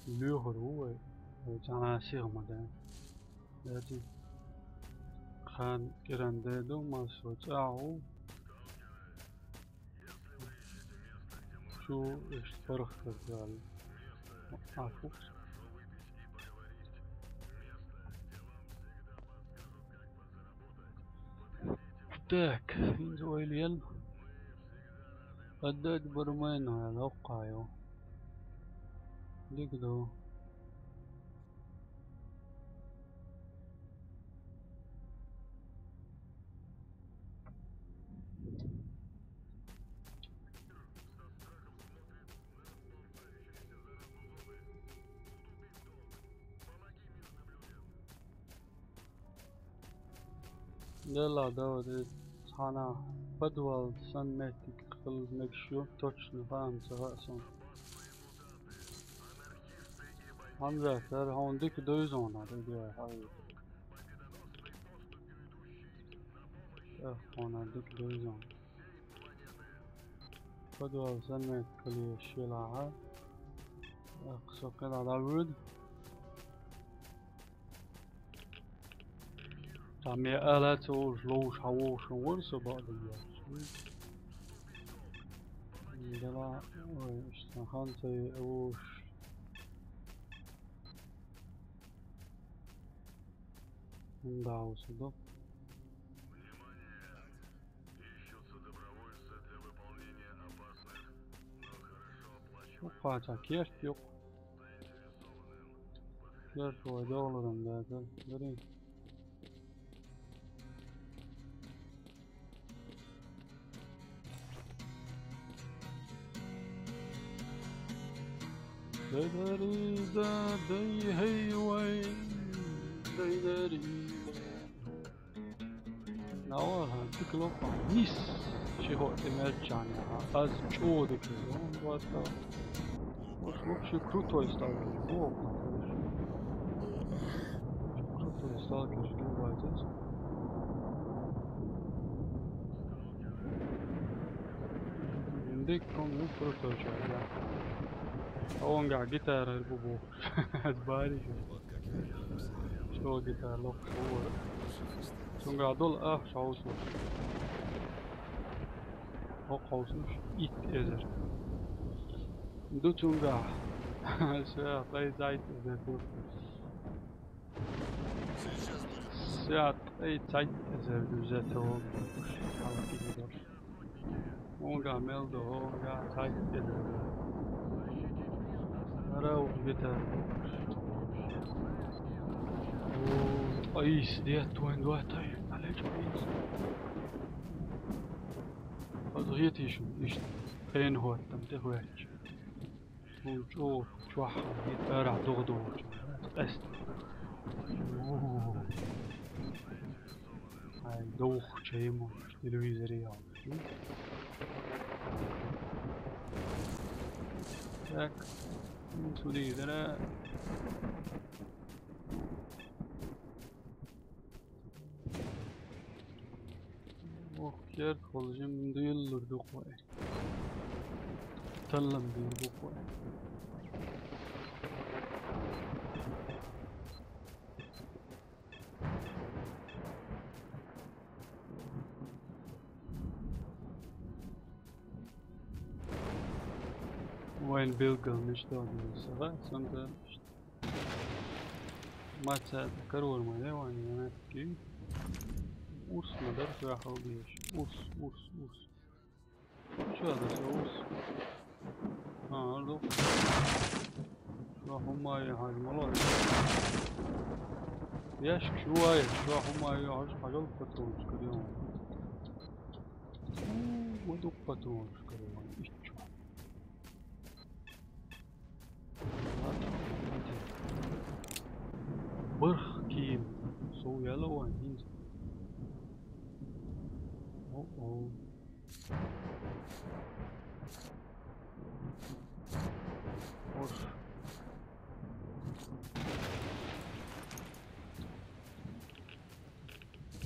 Лоьхур ву вай, вай цхьана а сиха ма дац. Дац и. Кхана кӀиран дай ду, массо а цӀахь ву. Чу иштта паргӀатваьлла. Ӏа фу. Так, хӀинца ойла ел. Отдать бармену аьлла, хӀокхахь ю. Дика ду. Делахь, Давид, и цхьана подвал санна меттиг хила мегаш ю, точно хаам ца хаьа суна. Хьамзат, хӀара хьуна дика дуьйзу хьуна, дика дуьйзу хьуна. Эх, хьуна дика дуьйзу хьуна. Подвал санна меттиг хила езаш елахь. Эх, со кхидӀа дӀавуьду. Цхьа ме ала ца вуьйш, ловш хьан вовшан вара со бакъдерг яц. Дала, ой, иштта хан ца вуьйш. ХӀунда ву со до? Укхача керт юкъ. Керт вай долларам дагар. Гари. Дай-дари-да, дай-хей-вай, дай-дари-да. Навала, дика лопа. Нис. Ши хӀоъ тӀемерччхьана яхьа. Аз чӀогӀа дика. Он ватта. Вообще крутой сталкер. Во. Крутой сталкер, что бывает. Индик ком, ну, крутой чувак, да. А он га гитара бубу. Аз бари. Что гитара лох, что. Цуьнгахь долу ахча хьовсо. Хьо кховсаш итт эзар. Ду цунгахь. Ша ткъе цхьайтта эзар ду. Ша ткъе цхьайтта эзар ду за ца вогӀу. Хьалкхида. Онга мел ду, онга цхьайтта эзар ду. Ара ух бита. О, айс де твоин дуатай. Алечо айс. Хазгъетиш иштта. Хен хӀоттам тӀе хӀоьттича. Цул чӀогӀа чохь хетарахь догӀа долчу. Къеста. Оо. Ай, довхача йиму телевизоре ял. Так. М, телевизора. Ох, керт холжим дуйуллур ду кхой. Таллам дуйуллур ду кхой. Вайн билгал мечтал сага, санта. Маца карор ма левани, я на таки. Урс ма дар шахал деш. Урс, урс, урс. Чё это за урс? А, ну. Шо хумай хаж мало. Яш чуай, шо хумай хаж хажал патрончик кадем. У, вот патрончик кадем. Иччо. Барх кийим. Сов яла ван хӀинца. О-о. Ош.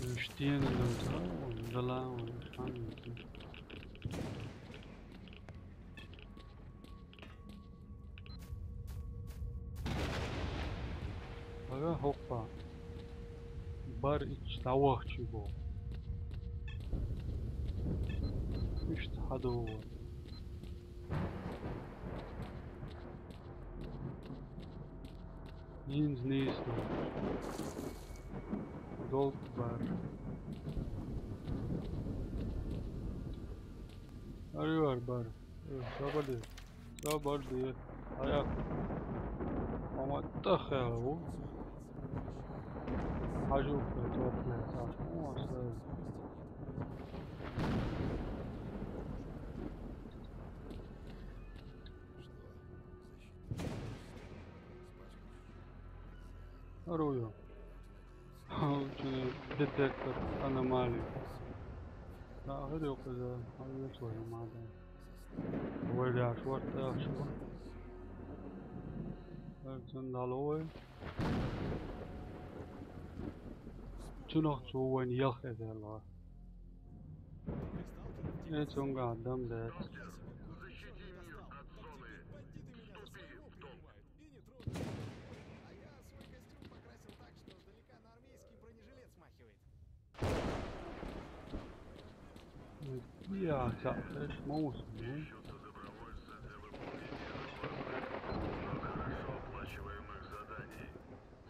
Уьш тенан дала, он дала, он хан. Ага, хӀокху. Бар ичча дӀавахча боху. Иштта хьадогӀу. ХӀинца нийса ду. Долт бар. Арюар бар. Э, сабали. Сабар де. Ая. Ама тахал. Хажу топля. О, сэ. Аруйо. Чуна детектор аномалий. Ахир йокъуза, хьалла чура мада. Вайляш варта ахча. Арцан далой. Цунах цу вайн ялх эзар ла. Э, цунга адам дац. Я, так, это мамус, ну.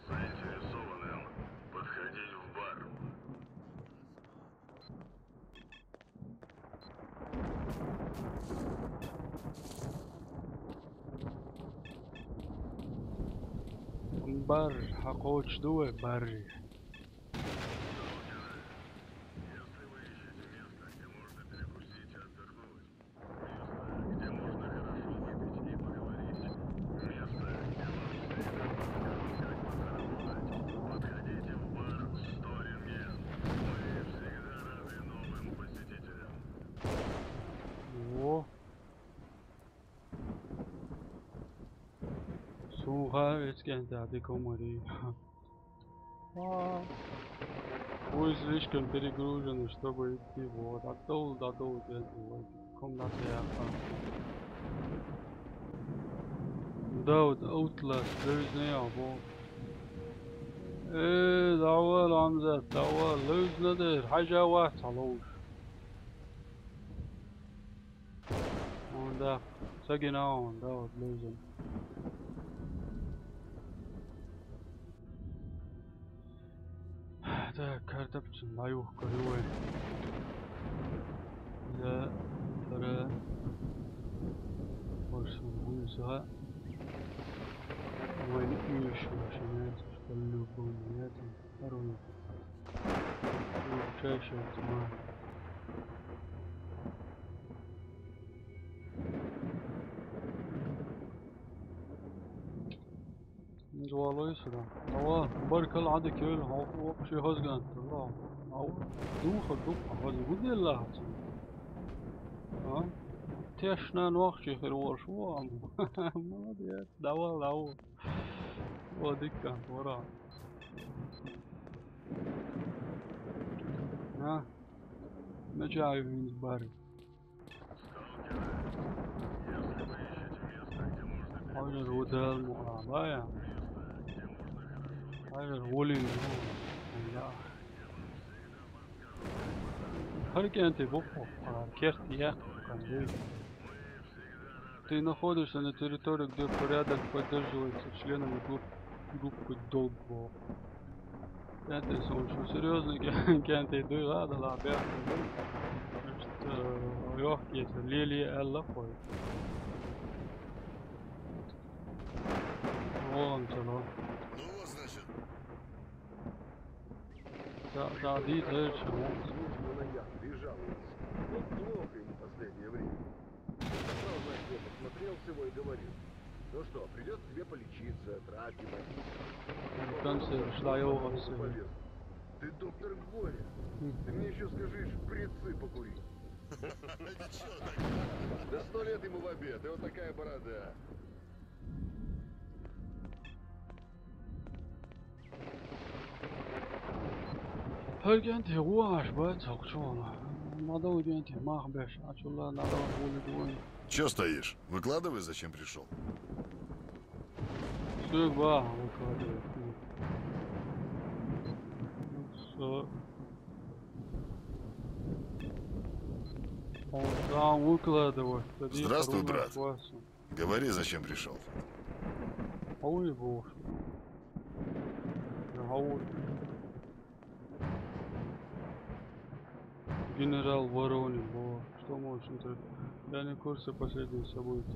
Заинтересованным подходить в бар. Бар, хьакхочуш ду вай, барри? Если вы ищете место, где можно перекусить и отдохнуть, место, где можно хорошо выпить и поговорить, место, где вам всегда подскажут, как подзаработать, подходите в бар Сторинген. Мы всегда рады новым посетителям. О. Суха эцкентади комари. А. Ой, слишком перегружены, чтобы идти. Вот, а то, да то, вот это, вот. Комната я там. Да, вот Outlast, there is no, вот. Э, давай, Ламзат, давай, луьйзна дер, хьажа вац, хьалуш. Он да. Сагина он да, вот лезем. Так, картопчен лаюх кривой. Да, пора. Больше не будет, ага. Ой, не пьешь, вообще, нет, по-любому, нет. Здорово. Чаще тьма. Жуалой сюда. Ава, баркал ада кёл, ха, вообще хозган. Ава, духа, духа, хозган. Гудела. А? Тешна нуах чехер волш. Молодец. Давай, давай. О, дикка, ура. А? Начаю из бар. Хавер удал муабая. Хавер волин. Да. Харкенте буху. Керт я. Ты находишься на территории, где порядок поддерживается членами групп, группы долго. Кенте сончу серьёзно, кенте дуй ладно, ла бяхта. Лёгкие, лили, элла хой. Вон тяну. Ну вот, значит. Да, да, дит, э, чего? Службу на яхте и жалуется. Вот плохо ему последнее время. Сразу на всё посмотрел всего и говорит: «Ну что, придётся тебе полечиться, травки попить». В конце шла его. Ты доктор горя. Ты мне ещё скажи, шприцы покури. Да сто лет ему в обед, и вот такая борода. Хальгент, гуаш, бать, сокчуна. Надо уйдёнти, мах беш, а чула надо улидуин. Чё стоишь? Выкладывай, зачем пришёл. Всё, ба, выкладывай. Всё. Он там выкладывает. Здравствуй, брат. Говори, зачем пришёл. Ой, боже. Ой. Генерал Воронин, о, что можно сказать? Я не в курсе последних событий.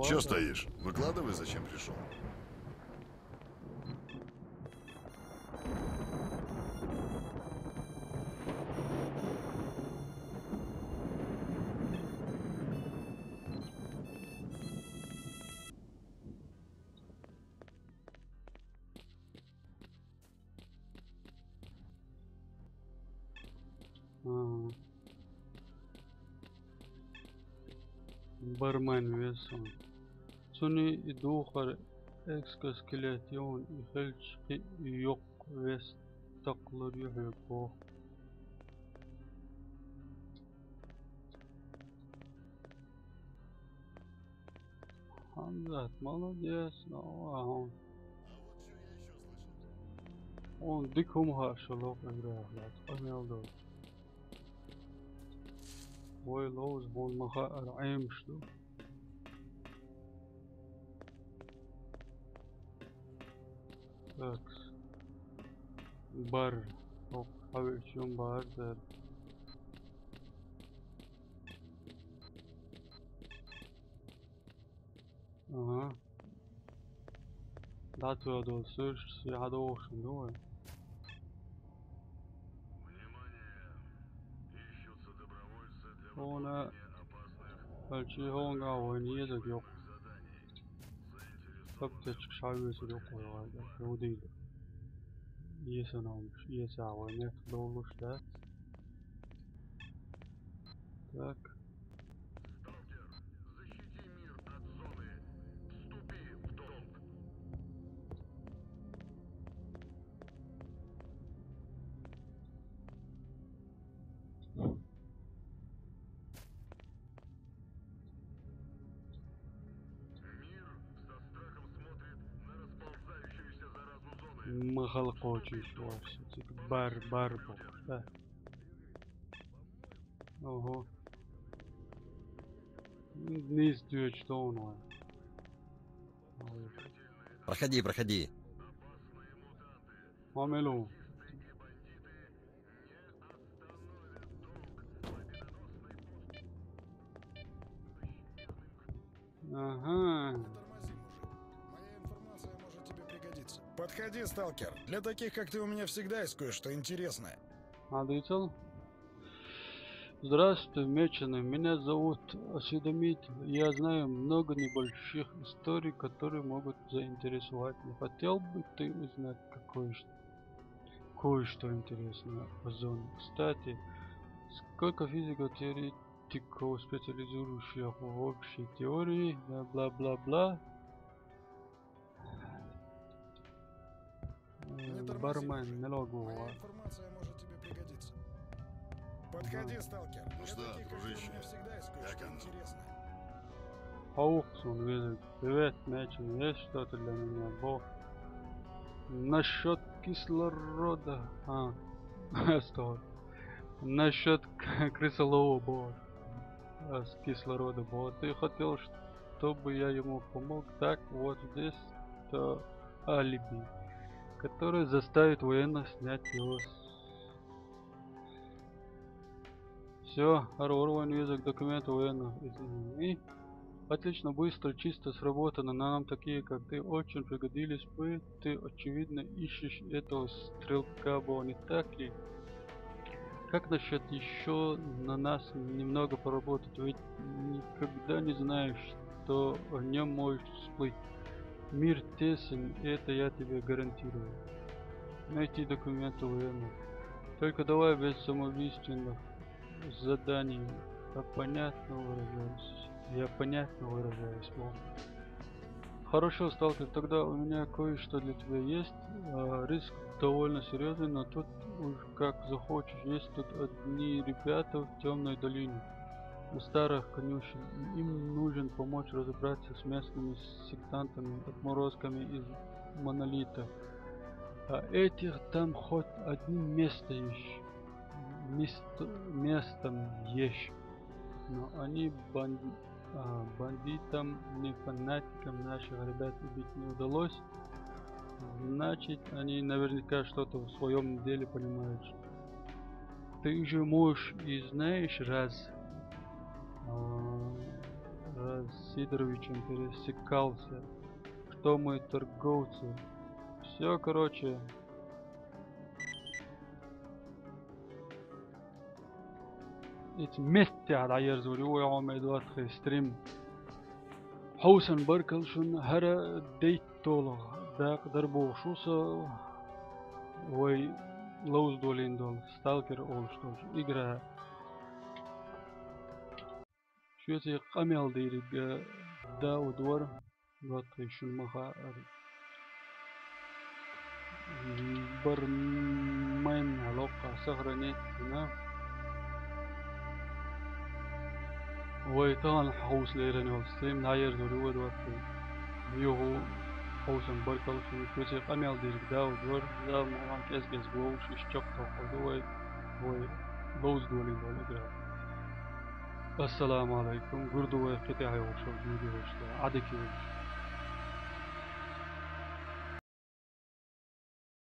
Чё стоишь? Выкладывай, зачем пришёл. Ага. Бармен весон. Цуни и духар экзоскелет ён и хелчки ёк вес таклар юхе бо. Хамзат, молодец, ну, ага. Он дикум хашалок играет, амелдо. Ой, лоуз, бон маха ар эмш ду. Так. Бар. Ок, хавечум бар, бар. Ага. Да, то я дол слышишь, я дол шундуй. Она пальчи хонга войне да ёк. Как ты чешаю если ёк, да, удил. Если нам, если а войне долуш, да. Так. Сталкер, защити мир от зоны. Вступи в долг. Мир со страхом смотрит на расползающуюся заразу зоны. Махал кочи шуарси, тик бар, бар бу. Да. Ого. Низ дюйч тоон вай. Проходи, проходи. Мамелу. Ага. Не тормози, мужик. Моя информация может тебе пригодиться. Подходи, сталкер. Для таких, как ты, у меня всегда есть кое-что интересное. Адыцел. Здравствуй, меченый. Меня зовут Осведомитель. Я знаю много небольших историй, которые могут заинтересовать. Не хотел бы ты узнать какое-что, кое-что интересное о зоне? Кстати, сколько физико-теоретиков, специализирующих в общей теории, бла-бла-бла-бла. Не тормози, Бармен, мужик. налогового. Моя информация может тебе пригодиться. Подходи, сталкер. Ну Для что, таких, как ты, у дружище, меня всегда есть кое-что как оно? Интересное. Хаух сун везик. Привет, меченый. Есть что-то для меня? Бо. Насчет кислорода. А. Что? Насчет к- крысолова, бо. А, с кислорода, бо. Ты хотел, чтобы я ему помог? Так, вот здесь то алиби, которое заставит военных снять его с... Все, Арвар везик, документы военных. И отлично, быстро, чисто сработано. Нам такие, как ты, очень пригодились бы. Ты, очевидно, ищешь этого стрелка, бо, не так ли? Как насчет еще на нас немного поработать? Ведь никогда не знаешь, что о нем может всплыть. Мир тесен, это я тебе гарантирую. Найти документы военных. Только давай без самоубийственных заданий. Я понятно выражаюсь. Я понятно выражаюсь, бо. Хорошо, сталкер, тогда у меня кое-что для тебя есть. А, риск довольно серьезный, но тут уж как захочешь. Есть тут одни ребята в темной долине, у старых конюшен. Им нужен помочь разобраться с местными сектантами, отморозками из монолита. А этих там хоть одним место ищи. Мест... местом ищи. Но они бан- а, бандитам, не фанатикам наших ребят убить не удалось. Значит, они наверняка что-то в своем деле понимают. Ты же можешь и знаешь, раз, а, раз Сидоровичем пересекался, что мы торговцы. Все, короче. Эти вместе, а, да, я говорю, ой, о, мы двадцать стрим. Хаусан баркал шун хара дейт толо. Да, дар бошуса. Ой, лоуз долин дол. Сталкер олуш тоже. Игра. Шуэти къамял дириг, э, да, удвар. Двадцать шун маха. Бармен алоха сохранить на. Вай тахан хаус лерен ол стрим найер дори вай двадцать. Югу хаусан баркал шун шуэти къамял дириг да удвар. Да, мухан кес-кес гоу шиш чок тохо вай. Вай лоуз долин дол игра. Ассаламу алейкум. Гурду вай ките хайвашо видео шо. Адыки вай.